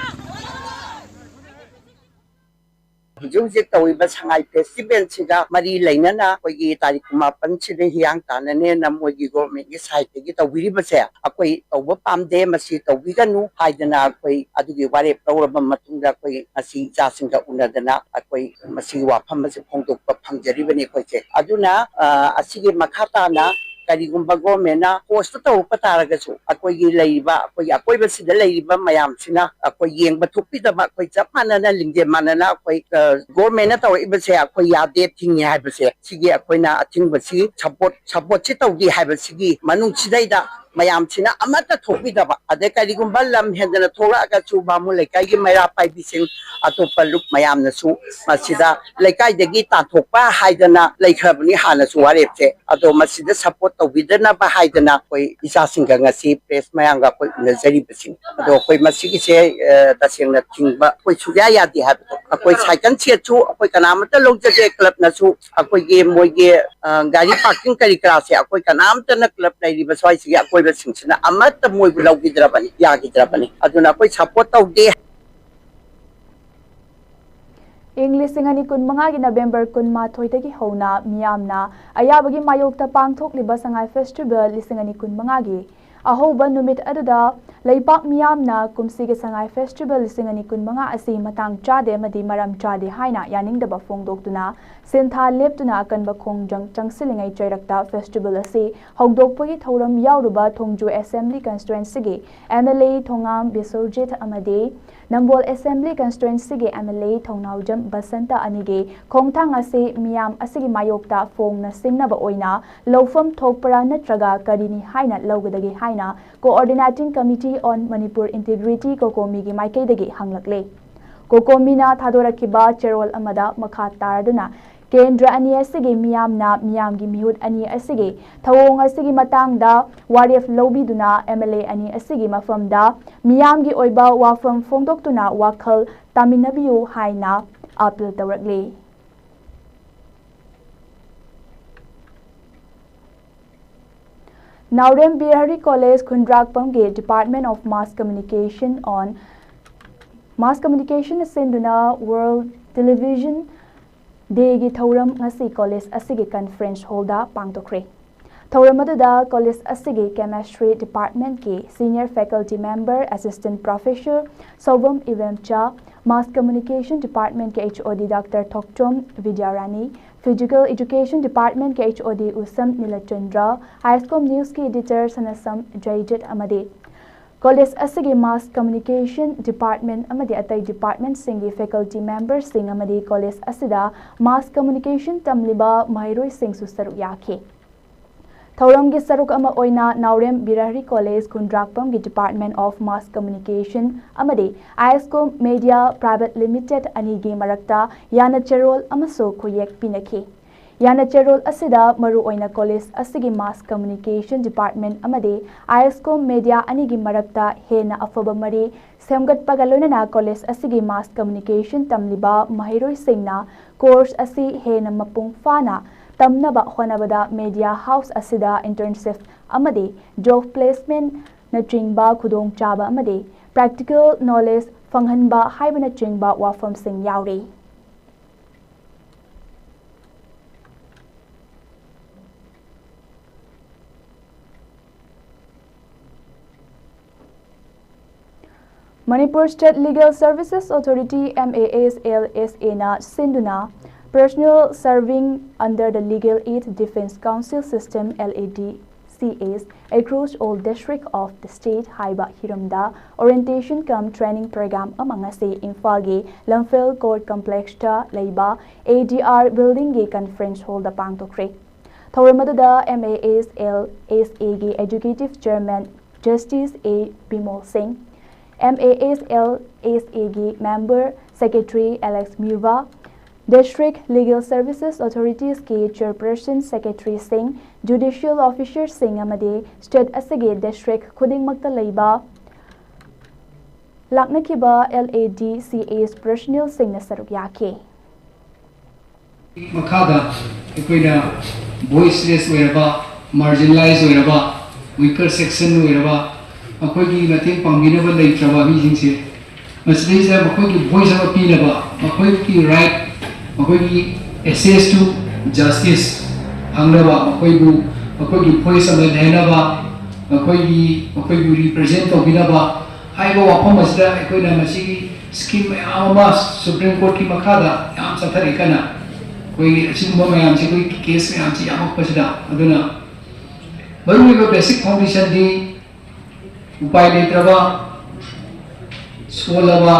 ꯍꯧꯖꯤꯛ ꯍꯧꯖꯤꯛ ꯇꯧꯔꯤꯕ ꯁꯉꯥꯏ ꯐꯦꯁꯇꯤꯚꯦꯜꯁꯤꯒ ꯃꯔꯤ ꯂꯩꯅꯅ ꯑꯩꯈꯣꯏꯒꯤ ꯇꯥꯔꯤꯛ ꯀꯨꯟꯃꯥꯄꯟꯁꯤꯗ ꯍꯤꯌꯥꯡ ꯇꯥꯟꯅꯅꯦꯅ ꯃꯣꯏꯒꯤ ꯒꯣꯔꯃꯦꯟꯒꯤ ꯁꯥꯏꯠꯇꯒꯤ ꯇꯧꯕꯤꯔꯤꯕꯁꯦ ꯑꯩꯈꯣꯏ ꯇꯧꯕ ꯄꯥꯝꯗꯦ, ꯃꯁꯤ ꯇꯧꯕꯤꯒꯅꯨ ꯍꯥꯏꯗꯅ ꯑꯩꯈꯣꯏ ꯑꯗꯨꯒꯤ ꯋꯥꯔꯦꯞ ꯂꯧꯔꯕ ꯃꯇꯨꯡꯗ ꯑꯩꯈꯣꯏ ꯉꯁꯤ ꯏꯆꯥꯁꯤꯡꯒ ꯎꯅꯗꯅ ꯑꯩꯈꯣꯏ ꯃꯁꯤꯒꯤ ꯋꯥꯐꯝ ꯑꯁꯤ ꯐꯣꯡꯗꯣꯛꯄ ꯐꯪꯖꯔꯤꯕꯅꯤ ꯑꯩꯈꯣꯏꯁꯦ꯫ ꯑꯗꯨꯅ, ꯑ, ꯑꯁꯤꯒꯤ ꯃꯈꯥ ꯇꯥꯅ ꯀꯔꯤꯒꯨꯝꯕ ꯒꯣꯔꯃꯦꯟꯅ ꯄꯣꯁꯇ ꯇꯧꯔꯛꯄ ꯇꯥꯔꯒꯁꯨ, ꯑꯩꯈꯣꯏꯒꯤ ꯂꯩꯔꯤꯕ, ꯑꯩꯈꯣꯏꯒꯤ ꯑꯀꯣꯏꯕꯁꯤꯗ ꯂꯩꯔꯤꯕ ꯃꯌꯥꯝꯁꯤꯅ ꯑꯩꯈꯣꯏ ꯌꯦꯡꯕ ꯊꯣꯛꯄꯤꯗꯕ, ꯑꯩꯈꯣꯏ ꯆꯞ ꯃꯥꯟꯅꯅ, ꯂꯤꯡꯖꯦꯜ ꯃꯥꯟꯅꯅ ꯑꯩꯈꯣꯏ, ꯑ, ꯒꯣꯔꯃꯦꯟꯅ ꯇꯧꯔꯛꯏꯕꯁꯦ ꯑꯩꯈꯣꯏ ꯌꯥꯗꯦ, ꯊꯤꯡꯉꯦ ꯍꯥꯏꯕꯁꯦ, ꯁꯤꯒꯤ ꯑꯩꯈꯣꯏꯅ ꯑꯊꯤꯡꯕꯁꯤ ꯁꯄꯣꯔꯠ, ꯁꯄꯣꯔꯠꯁꯤ ꯇꯧꯗꯦ ꯍꯥꯏꯕꯁꯤꯒꯤ ꯃꯅꯨꯡꯁꯤꯗꯩꯗ ꯃꯌꯥꯝꯁꯤꯅ ꯑꯃꯠꯇ ꯊꯣꯛꯄꯤꯗꯕ, ꯑꯗꯩ ꯀꯔꯤꯒꯨꯝꯕ ꯂꯝ ꯍꯦꯟꯗꯅ ꯊꯣꯛꯂꯛꯑꯒꯁꯨ ꯕꯥꯃꯣꯟ ꯂꯩꯀꯥꯏꯒꯤ ꯃꯩꯔꯥ ꯄꯥꯏꯕꯤꯁꯤꯡ, ꯑꯇꯣꯞꯄ ꯂꯨꯞ ꯃꯌꯥꯝꯅꯁꯨ ꯃꯁꯤꯗ ꯂꯩꯀꯥꯏꯗꯒꯤ ꯇꯥꯟꯊꯣꯛꯄ ꯍꯥꯏꯗꯅ ꯂꯩꯈ꯭ꯔꯕꯅꯤ ꯍꯥꯟꯅꯁꯨ ꯋꯥꯔꯦꯞꯁꯦ꯫ ꯑꯗꯣ ꯃꯁꯤꯗ ꯁꯄꯣꯔꯠ ꯇꯧꯕꯤꯗꯅꯕ ꯍꯥꯏꯗꯅ ꯑꯩꯈꯣꯏ ꯏꯆꯥꯁꯤꯡꯒ ꯉꯁꯤ ꯄ꯭ꯔꯦꯁ ꯃꯌꯥꯝꯒ ꯑꯩꯈꯣꯏ ꯎꯅꯖꯔꯤꯕꯁꯤꯡ꯫ ꯑꯗꯣ ꯑꯩꯈꯣꯏ ꯃꯁꯤꯒꯤꯁꯦ, ꯑ, ꯇꯁꯦꯡꯅ ꯊꯤꯡꯕ ꯑꯩꯈꯣꯏ ꯁꯨꯡꯌꯥ ꯌꯥꯗꯦ ꯍꯥꯏꯕꯗꯣ꯫ ꯑꯩꯈꯣꯏ ꯁꯥꯏꯀꯜ ꯁꯦꯠꯁꯨ ꯑꯩꯈꯣꯏ ꯀꯅꯥꯃꯠꯇ ꯂꯧꯖꯗꯦ꯫ ꯀ꯭ꯂꯕꯅꯁꯨ ꯑꯩꯈꯣꯏꯒꯤ ꯃꯣꯏꯒꯤ, ꯑ, ꯒꯥꯔꯤ ꯄꯥꯔꯀꯤꯡ ꯀꯔꯤ ꯀꯔꯥꯁꯦ ꯑꯩꯈꯣꯏ ꯀꯅꯥꯝꯇꯅ ꯀ꯭ꯂꯕ ꯂꯩꯔꯤꯕ ꯁ꯭ꯋꯥꯏꯁꯤꯒꯤ ꯑꯀꯣꯏꯕꯁꯤꯡꯁꯤꯅ ꯑꯃꯠꯇ ꯃꯣꯏꯕꯨ ꯂꯧꯈꯤꯗ꯭ꯔꯕꯅꯤ, ꯌꯥꯈꯤꯗ꯭ꯔꯕꯅꯤ꯫ ꯑꯗꯨꯅ ꯑꯩꯈꯣꯏ ꯁꯄꯣꯔꯠ ꯇꯧꯗꯦ꯫ ꯏꯪ ꯂꯤꯁꯤꯡ ꯑꯅꯤ ꯀꯨꯟꯃꯉꯥꯒꯤ ꯅꯕꯦꯝꯕꯔ ꯀꯨꯟꯃꯥꯊꯣꯏꯗꯒꯤ ꯍꯧꯅ ꯃꯤꯌꯥꯝꯅ ꯑꯌꯥꯕꯒꯤ ꯃꯥꯌꯣꯛꯇ ꯄꯥꯡꯊꯣꯛꯂꯤꯕ ꯁꯉꯥꯏ ꯐꯦꯁꯇꯤꯚꯦꯜ ꯂꯤꯁꯤꯡ ꯑꯅꯤ ꯀꯨꯟꯃꯉꯥꯒꯤ ꯑꯍꯧꯕ ꯅꯨꯃꯤꯠ ꯑꯗꯨꯗ ꯂꯩꯄꯥꯛ ꯃꯤꯌꯥꯝꯅ ꯀꯨꯝꯁꯤꯒꯤ ꯁꯉꯥꯏ ꯐꯦꯁꯇꯤꯚꯦꯜ ꯂꯤꯁꯤꯡ ꯑꯅꯤ ꯀꯨꯟꯃꯉꯥ ꯑꯁꯤ ꯃꯇꯥꯡ ꯆꯥꯗꯦ ꯑꯃꯗꯤ ꯃꯔꯝ ꯆꯥꯗꯦ ꯍꯥꯏꯅ ꯌꯥꯅꯤꯡꯗꯕ ꯐꯣꯡꯗꯣꯛꯇꯨꯅ ꯁꯤꯟꯊꯥ ꯂꯦꯞꯇꯨꯅ ꯑꯀꯟꯕ ꯈꯣꯡꯖꯪ ꯆꯪꯁꯤꯜꯂꯤꯉꯩ ꯆꯩꯔꯛꯇ ꯐꯦꯁꯇꯤꯚꯦꯜ ꯑꯁꯤ ꯍꯧꯗꯣꯛꯄꯒꯤ ꯊꯧꯔꯝ ꯌꯥꯎꯔꯨꯕ ꯊꯣꯡꯖꯨ ꯑꯦꯁꯦꯝꯕ꯭ꯂꯤ ꯀꯟꯁꯇꯤꯇ꯭ꯋꯦꯟꯁꯤꯒꯤ M L A Thongam Biswarjit ꯑꯃꯗꯤ ꯅꯝꯕꯣꯜ ꯑꯦꯁꯦꯝꯕ꯭ꯂꯤ ꯀꯟꯁꯇꯤꯇ꯭ꯋꯦꯟꯁꯤꯒꯤ M L A Thounaojam Basanta ꯑꯅꯤꯒꯤ ꯈꯣꯡꯊꯥꯡ ꯑꯁꯤ ꯃꯤꯌꯥꯝ ꯑꯁꯤꯒꯤ ꯃꯥꯌꯣꯛꯇ ꯐꯣꯡꯅ ꯁꯤꯡꯅꯕ ꯑꯣꯏꯅ ꯂꯧꯐꯝ ꯊꯣꯛꯄ꯭ꯔꯥ ꯅꯠꯇ꯭ꯔꯒ ꯀꯔꯤꯅꯤ ꯍꯥꯏꯅ ꯂꯧꯒꯗꯒꯦ ꯍꯥꯏꯅ Coordinating Committee on Manipur Integrity, ꯀꯣꯀꯣꯃꯤꯒꯤ ꯃꯥꯏꯀꯩꯗꯒꯤ ꯍꯪꯂꯛꯂꯦ꯫ ꯀꯣꯀꯣꯃꯤꯅ ꯊꯥꯗꯣꯔꯛꯈꯤꯕ ꯆꯦꯔꯣꯜ ꯑꯃꯗ ꯃꯈꯥ ꯇꯥꯔꯗꯨꯅ ꯀꯦꯟꯗ꯭ꯔ ꯑꯅꯤ ꯑꯁꯤꯒꯤ ꯃꯤꯌꯥꯝꯅ ꯃꯤꯌꯥꯝꯒꯤ ꯃꯤꯍꯨꯠ ꯑꯅꯤ ꯑꯁꯤꯒꯤ ꯊꯧꯑꯣꯡ ꯑꯁꯤꯒꯤ ꯃꯇꯥꯡꯗ ꯋꯥꯔꯦꯞ ꯂꯧꯕꯤꯗꯨꯅ ꯑꯦꯝ ꯑꯦꯜ ꯑꯦ ꯑꯅꯤ ꯑꯁꯤꯒꯤ ꯃꯐꯝꯗ ꯃꯤꯌꯥꯝꯒꯤ ꯑꯣꯏꯕ ꯋꯥꯐꯝ ꯐꯣꯡꯗꯣꯛꯇꯨꯅ ꯋꯥꯈꯜ ꯇꯥꯃꯤꯟꯅꯕꯤꯌꯨ ꯍꯥꯏꯅ ꯑꯥꯄꯤꯜ ꯇꯧꯔꯛꯂꯤ꯫ ꯅꯥꯎꯔꯦꯝ ꯕꯤꯍꯥꯔꯤ ꯀꯣꯂꯦꯖ ꯈꯨꯟꯗ꯭ꯔꯥꯛꯄꯝꯒꯤ Department of Mass Communication on Mass Communication ꯁꯤꯟꯗꯨꯅ World Television Dayꯒꯤ ꯊꯧꯔꯝ ꯉꯁꯤ ꯀꯣꯂꯦꯖ ꯑꯁꯤꯒꯤ ꯀꯟꯐꯔꯦꯟꯁ ꯍꯣꯜꯗ ꯄꯥꯡꯊꯣꯛꯈ꯭ꯔꯦ꯫ ꯊꯧꯔꯝ ꯑꯗꯨꯗ ꯀꯣꯂꯦꯖ ꯑꯁꯤꯒꯤ Chemistry Departmentꯀꯤ Senior Faculty Member, Assistant Professor ꯁꯣꯕꯝ ꯏꯕꯦꯝꯆꯥ, Mass Communication Departmentꯀꯤ H O D Doctor ꯊꯣꯛꯆꯣꯝ ꯕꯤꯗ꯭ꯌꯥꯔꯥꯅꯤ, Physical Education Department ꯀꯤ H O D ꯎꯁꯝ ꯅꯤꯂꯆꯟꯗ꯭ꯔ, ISCOM News ꯀꯤ editor ꯁꯅꯁꯝ ꯖꯩꯖꯤꯠ ꯑꯃꯗꯤ college ꯑꯁꯤꯒꯤ Mass Communication Department ꯑꯃꯗꯤ ꯑꯇꯩ department ꯁꯤꯡꯒꯤ faculty member ꯁꯤꯡ ꯑꯃꯗꯤ college ꯑꯁꯤꯗ Mass Communication ꯇꯝꯂꯤꯕ ꯃꯍꯩꯔꯣꯏꯁꯤꯡꯁꯨ ꯁꯔꯨꯛ ꯌꯥꯈꯤ꯫ ꯊꯧꯔꯝꯒꯤ ꯁꯔꯨꯛ ꯑꯃ ꯑꯣꯏꯅ ꯅꯥꯎꯔꯦꯝ ꯕꯤꯔꯥꯍꯔꯤ College ꯈꯨꯟꯗ꯭ꯔꯥꯛꯄꯝꯒꯤ Department of Mass Communication ꯑꯃꯗꯤ ISCOM Media Private Limited ꯑꯅꯤꯒꯤ ꯃꯔꯛꯇ ꯌꯥꯅꯆꯦꯔꯣꯜ ꯑꯃꯁꯨ ꯈꯨꯌꯦꯛ ꯄꯤꯅꯈꯤ꯫ ꯌꯥꯅꯆꯦꯔꯣꯜ ꯑꯁꯤꯗ ꯃꯔꯨꯑꯣꯏꯅ college ꯑꯁꯤꯒꯤ Mass Communication Department ꯑꯃꯗꯤ ISCOM Media ꯑꯅꯤꯒꯤ ꯃꯔꯛꯇ ꯍꯦꯟꯅ ꯑꯐꯕ ꯃꯔꯤ ꯁꯦꯝꯒꯠꯄꯒ ꯂꯣꯏꯅꯅ college ꯑꯁꯤꯒꯤ Mass Communication ꯇꯝꯂꯤꯕ ꯃꯍꯩꯔꯣꯏꯁꯤꯡꯅ course ꯑꯁꯤ ꯍꯦꯟꯅ ꯃꯄꯨꯡ ꯐꯥꯅ ꯇꯝꯅꯕ ꯍꯣꯠꯅꯕꯗ media house ꯑꯁꯤꯗ internship ꯑꯃꯗꯤ job placement ꯅꯆꯤꯡꯕ ꯈꯨꯗꯣꯡꯆꯥꯕ ꯑꯃꯗꯤ practical knowledge ꯐꯪꯍꯟꯕ ꯍꯥꯏꯕꯅꯆꯤꯡꯕ ꯋꯥꯐꯝꯁꯤꯡ ꯌꯥꯎꯔꯤ꯫ Manipur State Legal Services Authority, MASLSA ꯅ ꯁꯤꯟꯗꯨꯅ personnel serving under the Legal Aid Defence Council System, LADCAs, across all district of the state ꯍꯥꯏꯕ ꯍꯤꯔꯝꯗ orientation cum training program ꯑꯃ ꯉꯁꯤ ꯏꯝꯐꯥꯜꯒꯤ ꯂꯝꯐꯦꯜ Court Complex ꯇ ꯂꯩꯕ ADR Building ꯒꯤ conference hall ꯗ ꯄꯥꯡꯊꯣꯛꯈ꯭ꯔꯦ꯫ ꯊꯧꯔꯝ ꯑꯗꯨꯗ MASLSA ꯒꯤ Executive Chairman Justice A Bimol ꯁꯤꯡ, MASLSA ꯒꯤ Member Secretary Alex Muva, District Legal Services Authorities ꯀꯤ Chairperson, Secretary ꯁꯤꯡ, Judicial Officer ꯁꯤꯡ ꯑꯃꯗꯤ state ꯑꯁꯤꯒꯤ district ꯈꯨꯗꯤꯡꯃꯛꯇ ꯂꯩꯕ ꯂꯥꯛꯅꯈꯤꯕ LADCAs personnel ꯁꯤꯡꯅ ꯁꯔꯨꯛ ꯌꯥꯈꯤ꯫ ꯃꯈꯥꯗ ꯑꯩꯈꯣꯏꯅ voiceless ꯑꯣꯏꯔꯕ, marginalized ꯑꯣꯏꯔꯕ, weaker section ꯑꯣꯏꯔꯕ, ꯃꯈꯣꯏꯒꯤ ꯃꯇꯦꯡ ꯄꯥꯡꯕꯤꯅꯕ ꯂꯩꯇ꯭ꯔꯕ ꯃꯤꯁꯤꯡꯁꯦ, ꯃꯁꯤꯗꯩꯁꯤꯗ ꯃꯈꯣꯏꯒꯤ voice ꯑꯃ ꯄꯤꯅꯕ, ꯃꯈꯣꯏꯒꯤ right, ꯃꯈꯣꯏꯒꯤ access to justice ꯐꯪꯅꯕ, ꯃꯈꯣꯏꯕꯨ, ꯃꯈꯣꯏꯒꯤ voice ꯑꯃ ꯂꯩꯅꯕ, ꯃꯈꯣꯏꯒꯤ, ꯃꯈꯣꯏꯕꯨ represent ꯇꯧꯕꯤꯅꯕ ꯍꯥꯏꯕ ꯋꯥꯐꯝ ꯑꯁꯤꯗ ꯑꯩꯈꯣꯏꯅ ꯃꯁꯤꯒꯤ scheme ꯃꯌꯥꯝ ꯑꯃ Supreme Court ꯀꯤ ꯃꯈꯥꯗ ꯌꯥꯝ ꯆꯠꯊꯔꯤ ꯀꯟꯅ꯫ ꯑꯩꯈꯣꯏꯒꯤ ꯑꯁꯤꯒꯨꯝꯕ ꯃꯌꯥꯝꯁꯦ, ꯑꯩꯈꯣꯏꯒꯤ ꯀꯦꯁ ꯃꯌꯥꯝꯁꯤ ꯌꯥꯝꯃꯛꯄꯁꯤꯗ, ꯑꯗꯨꯅ ꯃꯔꯨꯑꯣꯏꯕ ꯕꯦꯁꯤꯛ ꯐꯥꯎꯟꯗꯦꯁꯟꯗꯤ ꯎꯄꯥꯏ ꯂꯩꯇ꯭ꯔꯕ, ꯁꯣꯜꯂꯕ,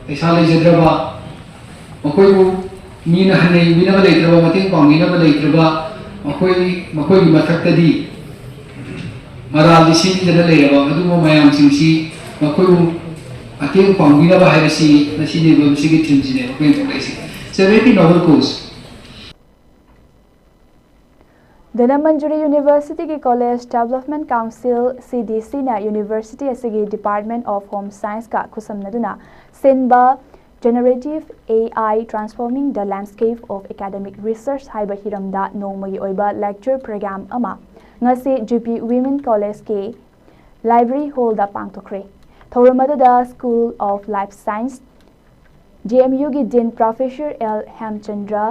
ꯄꯩꯁꯥ ꯂꯩꯖꯗ꯭ꯔꯕ, ꯃꯈꯣꯏꯕꯨ ꯃꯤꯅ ꯍꯟꯅ ꯌꯦꯡꯕꯤꯅꯕ ꯂꯩꯇ꯭ꯔꯕ, ꯃꯇꯦꯡ ꯄꯥꯡꯕꯤꯅꯕ ꯂꯩꯇ꯭ꯔꯕ, ꯃꯈꯣꯏ ꯃꯈꯣꯏꯒꯤ ꯃꯊꯛꯇꯗꯤ ꯃꯔꯥꯜꯗꯤ ꯁꯤꯟꯗꯅ ꯂꯩꯔꯕ ꯑꯗꯨꯒꯨꯝꯕ ꯃꯌꯥꯝꯁꯤꯡꯁꯤ ꯃꯈꯣꯏꯕꯨ ꯃꯇꯦꯡ ꯄꯥꯡꯕꯤꯅꯕ ꯍꯥꯏꯕꯁꯤ ꯉꯁꯤꯗꯤ ꯃꯁꯤꯒꯤ ꯊꯤꯝꯁꯤꯅꯦꯕ ꯑꯩꯈꯣꯏꯅ ꯊꯣꯛꯂꯛꯏꯁꯦ꯫ It's a very noble cause. Dhanamanjuri ꯌꯨꯅꯤꯚꯔꯁꯤꯇꯤꯒꯤ ꯀꯣꯂꯦꯖ ꯗꯦꯕꯂꯞꯃꯦꯟ ꯀꯥꯎꯟꯁꯤꯜ, ꯁꯤ ꯗꯤ ꯁꯤꯅ ꯌꯨꯅꯤꯚꯔꯁꯤꯇꯤ ꯑꯁꯤꯒꯤ ꯗꯤꯄꯥꯔꯠꯃꯦꯟ ꯑꯣꯐ ꯍꯣꯝ ꯁꯥꯏꯟꯁꯀ ꯈꯨꯠꯁꯝꯅꯗꯨꯅ ꯁꯤꯟꯕ Generative A I Transforming the Landscape of Academic Research ꯍꯥꯏꯕ ꯍꯤꯔꯝꯗ ꯅꯣꯡꯃꯒꯤ ꯑꯣꯏꯕ lecture program ꯑꯃ ꯉꯁꯤ G P Women Collegeꯀꯤ library hallꯗ ꯄꯥꯡꯊꯣꯛꯈ꯭ꯔꯦ꯫ ꯊꯧꯔꯝ ꯑꯗꯨꯗ School of Life Science, D M Uꯒꯤ Dean Professor L ꯍꯦꯝꯆꯟꯗ꯭ꯔ,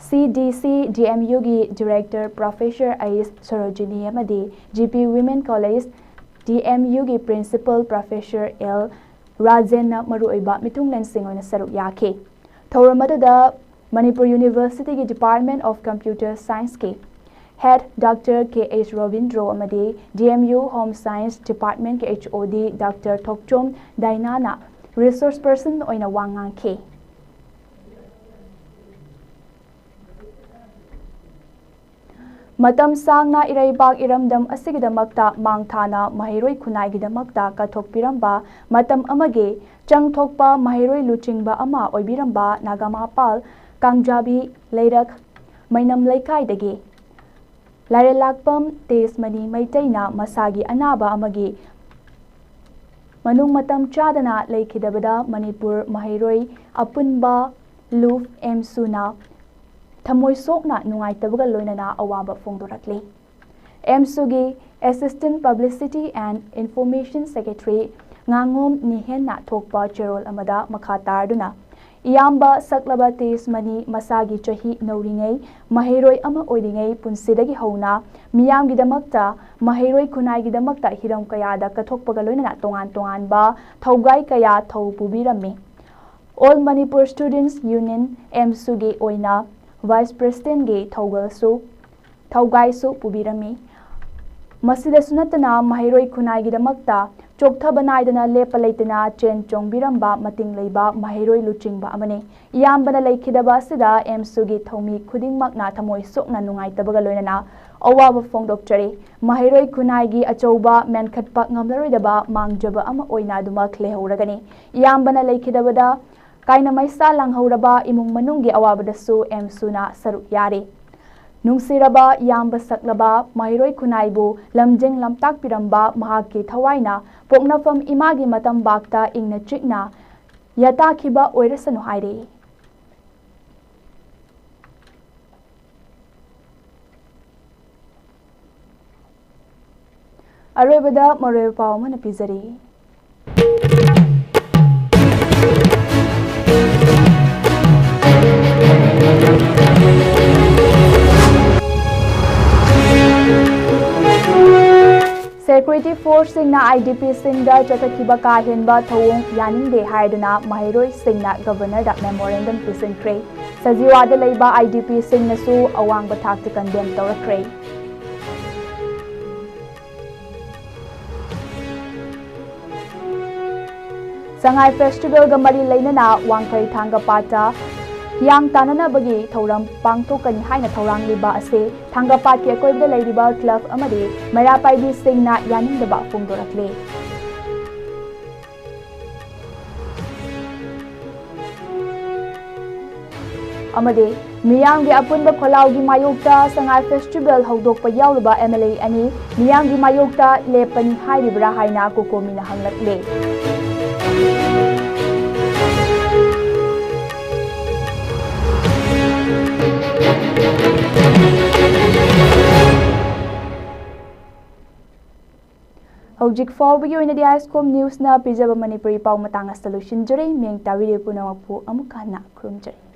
C D C D M Uꯒꯤ Director Professor ꯑꯩꯁ ꯁꯣꯔꯣꯖꯤꯅꯤ ꯑꯃꯗꯤ G P Women College D M Uꯒꯤ Principal Professor L ꯔꯥꯖꯦꯟꯅ ꯃꯔꯨꯑꯣꯏꯕ ꯃꯤꯊꯨꯡꯂꯦꯟꯁꯤꯡ ꯑꯣꯏꯅ ꯁꯔꯨꯛ ꯌꯥꯈꯤ꯫ ꯊꯧꯔꯝ ꯑꯗꯨꯗ ꯃꯅꯤꯄꯨꯔ ꯌꯨꯅꯤꯚꯔꯁꯤꯇꯤꯒꯤ ꯗꯤꯄꯥꯔꯠꯃꯦꯟ ꯑꯣꯐ ꯀꯝꯄ꯭ꯌꯨꯇꯔ ꯁꯥꯏꯟꯁꯀꯤ head doctor K H Robindro ꯑꯃꯗꯤ D M U Home Science Departmentꯀꯤ H O D doctor Thokchom ꯗꯥꯏꯅꯥꯅ ꯔꯤꯁꯣꯔꯁ ꯄꯔꯁꯟ ꯑꯣꯏꯅ ꯋꯥ ꯉꯥꯡꯈꯤ꯫ ꯃꯇꯝ ꯁꯥꯡꯅ ꯏꯔꯩꯕꯥꯛ ꯏꯔꯝꯗꯝ ꯑꯁꯤꯒꯤꯗꯃꯛꯇ ꯃꯥꯡ ꯊꯥꯅ ꯃꯍꯩꯔꯣꯏ ꯈꯨꯟꯅꯥꯏꯒꯤꯗꯃꯛꯇ ꯀꯠꯊꯣꯛꯄꯤꯔꯝꯕ ꯃꯇꯝ ꯑꯃꯒꯤ ꯆꯪꯊꯣꯛꯄ ꯃꯍꯩꯔꯣꯏ ꯂꯨꯆꯤꯡꯕ ꯑꯃ ꯑꯣꯏꯕꯤꯔꯝꯕ ꯅꯥꯒꯥꯃꯄꯥꯜ ꯀꯥꯡꯖꯥꯕꯤ ꯂꯩꯔꯛ ꯃꯩꯅꯝ ꯂꯩꯀꯥꯏꯗꯒꯤ ꯂꯥꯏꯔꯦꯜꯂꯥꯛꯄꯝ ꯇꯦꯖꯃꯅꯤ ꯃꯩꯇꯩꯅ ꯃꯁꯥꯒꯤ ꯑꯅꯥꯕ ꯑꯃꯒꯤ ꯃꯅꯨꯡ ꯃꯇꯝ ꯆꯥꯗꯅ ꯂꯩꯈꯤꯗꯕꯗ ꯃꯅꯤꯄꯨꯔ ꯃꯍꯩꯔꯣꯏ ꯑꯄꯨꯟꯕ ꯂꯨꯞ ꯑꯦꯝꯁꯨꯅ ꯊꯃꯣꯏ ꯁꯣꯛꯅ ꯅꯨꯡꯉꯥꯏꯇꯕꯒ ꯂꯣꯏꯅꯅ ꯑꯋꯥꯕ ꯐꯣꯡꯗꯣꯔꯛꯂꯤ꯫ ꯑꯦꯝꯁꯨꯒꯤ Assistant Publicity and Information Secretary ꯉꯥꯉꯣꯝ ꯅꯤꯍꯦꯟꯅ ꯊꯣꯛꯄ ꯆꯦꯔꯣꯜ ꯑꯃꯗ ꯃꯈꯥ ꯇꯥꯔꯗꯨꯅ, ꯏꯌꯥꯝꯕ ꯁꯛꯂꯕ ꯇꯦꯖꯃꯅꯤ ꯃꯁꯥꯒꯤ ꯆꯍꯤ ꯅꯧꯔꯤꯉꯩ ꯃꯍꯩꯔꯣꯏ ꯑꯃ ꯑꯣꯏꯔꯤꯉꯩ ꯄꯨꯟꯁꯤꯗꯒꯤ ꯍꯧꯅ ꯃꯤꯌꯥꯝꯒꯤꯗꯃꯛꯇ, ꯃꯍꯩꯔꯣꯏ ꯈꯨꯟꯅꯥꯏꯒꯤꯗꯃꯛꯇ ꯍꯤꯔꯝ ꯀꯌꯥꯗ ꯀꯠꯊꯣꯛꯄꯒ ꯂꯣꯏꯅꯅ ꯇꯣꯉꯥꯟ ꯇꯣꯉꯥꯟꯕ ꯊꯧꯒꯥꯏ ꯀꯌꯥ ꯊꯧ ꯄꯨꯕꯤꯔꯝꯃꯤ꯫ All Manipur Students Union, ꯑꯦꯝꯁꯨꯒꯤ ꯑꯣꯏꯅ Vice Presidentꯒꯤ ꯊꯧꯒꯜꯁꯨ ꯊꯧꯒꯥꯏꯁꯨ ꯄꯨꯕꯤꯔꯝꯃꯤ꯫ ꯃꯁꯤꯗꯁꯨ ꯅꯠꯇꯅ ꯃꯍꯩꯔꯣꯏ ꯈꯨꯟꯅꯥꯏꯒꯤꯗꯃꯛꯇ ꯆꯣꯛꯊꯕ ꯅꯥꯏꯗꯅ ꯂꯦꯞꯄ ꯂꯩꯇꯅ ꯆꯦꯟ ꯆꯣꯡꯕꯤꯔꯝꯕ ꯃꯇꯤꯡ ꯂꯩꯕ ꯃꯍꯩꯔꯣꯏ ꯂꯨꯆꯤꯡꯕ ꯑꯃꯅꯤ꯫ ꯏꯌꯥꯝꯕꯅ ꯂꯩꯈꯤꯗꯕ ꯑꯁꯤꯗ ꯑꯦꯝꯁꯨꯒꯤ ꯊꯧꯃꯤ ꯈꯨꯗꯤꯡꯃꯛꯅ ꯊꯃꯣꯏ ꯁꯣꯛꯅ ꯅꯨꯡꯉꯥꯏꯇꯕꯒ ꯂꯣꯏꯅꯅ ꯑꯋꯥꯕ ꯐꯣꯡꯗꯣꯛꯆꯔꯤ꯫ ꯃꯍꯩꯔꯣꯏ ꯈꯨꯟꯅꯥꯏꯒꯤ ꯑꯆꯧꯕ ꯃꯦꯟꯈꯠꯄ ꯉꯝꯂꯔꯣꯏꯗꯕ ꯃꯥꯡꯖꯕ ꯑꯃ ꯑꯣꯏꯅ ꯑꯗꯨꯃꯛ ꯂꯩꯍꯧꯔꯒꯅꯤ꯫ ꯏꯌꯥꯝꯕꯅ ꯂꯩꯈꯤꯗꯕꯗ ꯀꯥꯏꯅ ꯃꯩꯁꯥ ꯂꯥꯡꯍꯧꯔꯕ ꯏꯃꯨꯡ ꯃꯅꯨꯡꯒꯤ ꯑꯋꯥꯕꯗꯁꯨ ꯑꯦꯝꯁꯨꯅ ꯁꯔꯨꯛ ꯌꯥꯔꯤ꯫ ꯅꯨꯡꯁꯤꯔꯕ ꯏꯌꯥꯝꯕ ꯁꯛꯂꯕ ꯃꯍꯩꯔꯣꯏ ꯈꯨꯟꯅꯥꯏꯕꯨ ꯂꯝꯖꯤꯡ ꯂꯝꯇꯥꯛꯄꯤꯔꯝꯕ ꯃꯍꯥꯛꯀꯤ ꯊꯋꯥꯏꯅ ꯄꯣꯛꯅꯐꯝ ꯏꯃꯥꯒꯤ ꯃꯇꯝꯕꯥꯛꯇ ꯏꯪꯅ ꯆꯤꯛꯅ ꯌꯥꯇꯥꯈꯤꯕ ꯑꯣꯏꯔꯁꯅꯨ ꯍꯥꯏꯔꯤ꯫ ꯑꯔꯣꯏꯕꯗ ꯃꯔꯨꯑꯣꯏꯕ ꯄꯥꯎ ꯑꯃꯅ ꯄꯤꯖꯔꯤ꯫ Security forceꯁꯤꯡꯅ IDPꯁꯤꯡꯗ ꯆꯠꯊꯈꯤꯕ ꯀꯥ ꯍꯦꯟꯕ ꯊꯧꯑꯣꯡ ꯌꯥꯅꯤꯡꯗꯦ ꯍꯥꯏꯗꯨꯅ ꯃꯍꯩꯔꯣꯏꯁꯤꯡꯅ Governorꯗ memorandum ꯄꯤꯁꯤꯟꯈ꯭ꯔꯦ꯫ ꯁꯖꯤꯋꯥꯗ ꯂꯩꯕ IDPꯁꯤꯡꯅꯁꯨ ꯑꯋꯥꯡꯕ ꯊꯥꯛꯇ condemn ꯇꯧꯔꯛꯈ꯭ꯔꯦ꯫ ꯁꯉꯥꯏ festivalꯒ ꯃꯔꯤ ꯂꯩꯅꯅ ꯋꯥꯡꯈꯩ ꯊꯥꯡꯒꯄꯥꯠꯇ ꯍꯤꯌꯥꯡ ꯇꯥꯟꯅꯅꯕꯒꯤ ꯊꯧꯔꯝ ꯄꯥꯡꯊꯣꯛꯀꯅꯤ ꯍꯥꯏꯅ ꯊꯧꯔꯥꯡꯂꯤꯕ ꯑꯁꯤ ꯊꯥꯡꯒꯄꯥꯠꯀꯤ ꯑꯀꯣꯏꯕꯗ ꯂꯩꯔꯤꯕ club ꯑꯃꯗꯤ ꯃꯩꯔꯥ ꯄꯥꯏꯕꯤꯁꯤꯡꯅ ꯌꯥꯅꯤꯡꯗꯕ ꯐꯣꯡꯗꯣꯔꯛꯂꯤ꯫ ꯑꯃꯗꯤ ꯃꯤꯌꯥꯝꯒꯤ ꯑꯄꯨꯟꯕ ꯈꯣꯜꯂꯥꯎꯒꯤ ꯃꯥꯌꯣꯛꯇ ꯁꯉꯥꯏ festival ꯍꯧꯗꯣꯛꯄ ꯌꯥꯎꯔꯨꯕ MLA ꯑꯅꯤ ꯃꯤꯌꯥꯝꯒꯤ ꯃꯥꯌꯣꯛꯇ ꯂꯦꯞꯄꯅꯤ ꯍꯥꯏꯔꯤꯕ꯭ꯔꯥ ꯍꯥꯏꯅ COCOMIꯅ ꯍꯪꯂꯛꯂꯦ꯫ ꯍꯧꯖꯤꯛ ꯐꯥꯎꯕꯒꯤ ꯑꯣꯏꯅꯗꯤ ISCOM Newsꯅ ꯄꯤꯖꯕ ꯃꯅꯤꯄꯨꯔꯤ ꯄꯥꯎ ꯃꯇꯥꯡ ꯑꯁꯤꯗ ꯂꯣꯏꯁꯤꯟꯖꯔꯦ꯫ ꯃꯤꯌꯦꯡ ꯇꯥꯕꯤꯔꯤꯕ ꯄꯨꯝꯅꯃꯛꯄꯨ ꯑꯃꯨꯛ ꯍꯟꯅ ꯈꯨꯔꯨꯝꯖꯔꯤ꯫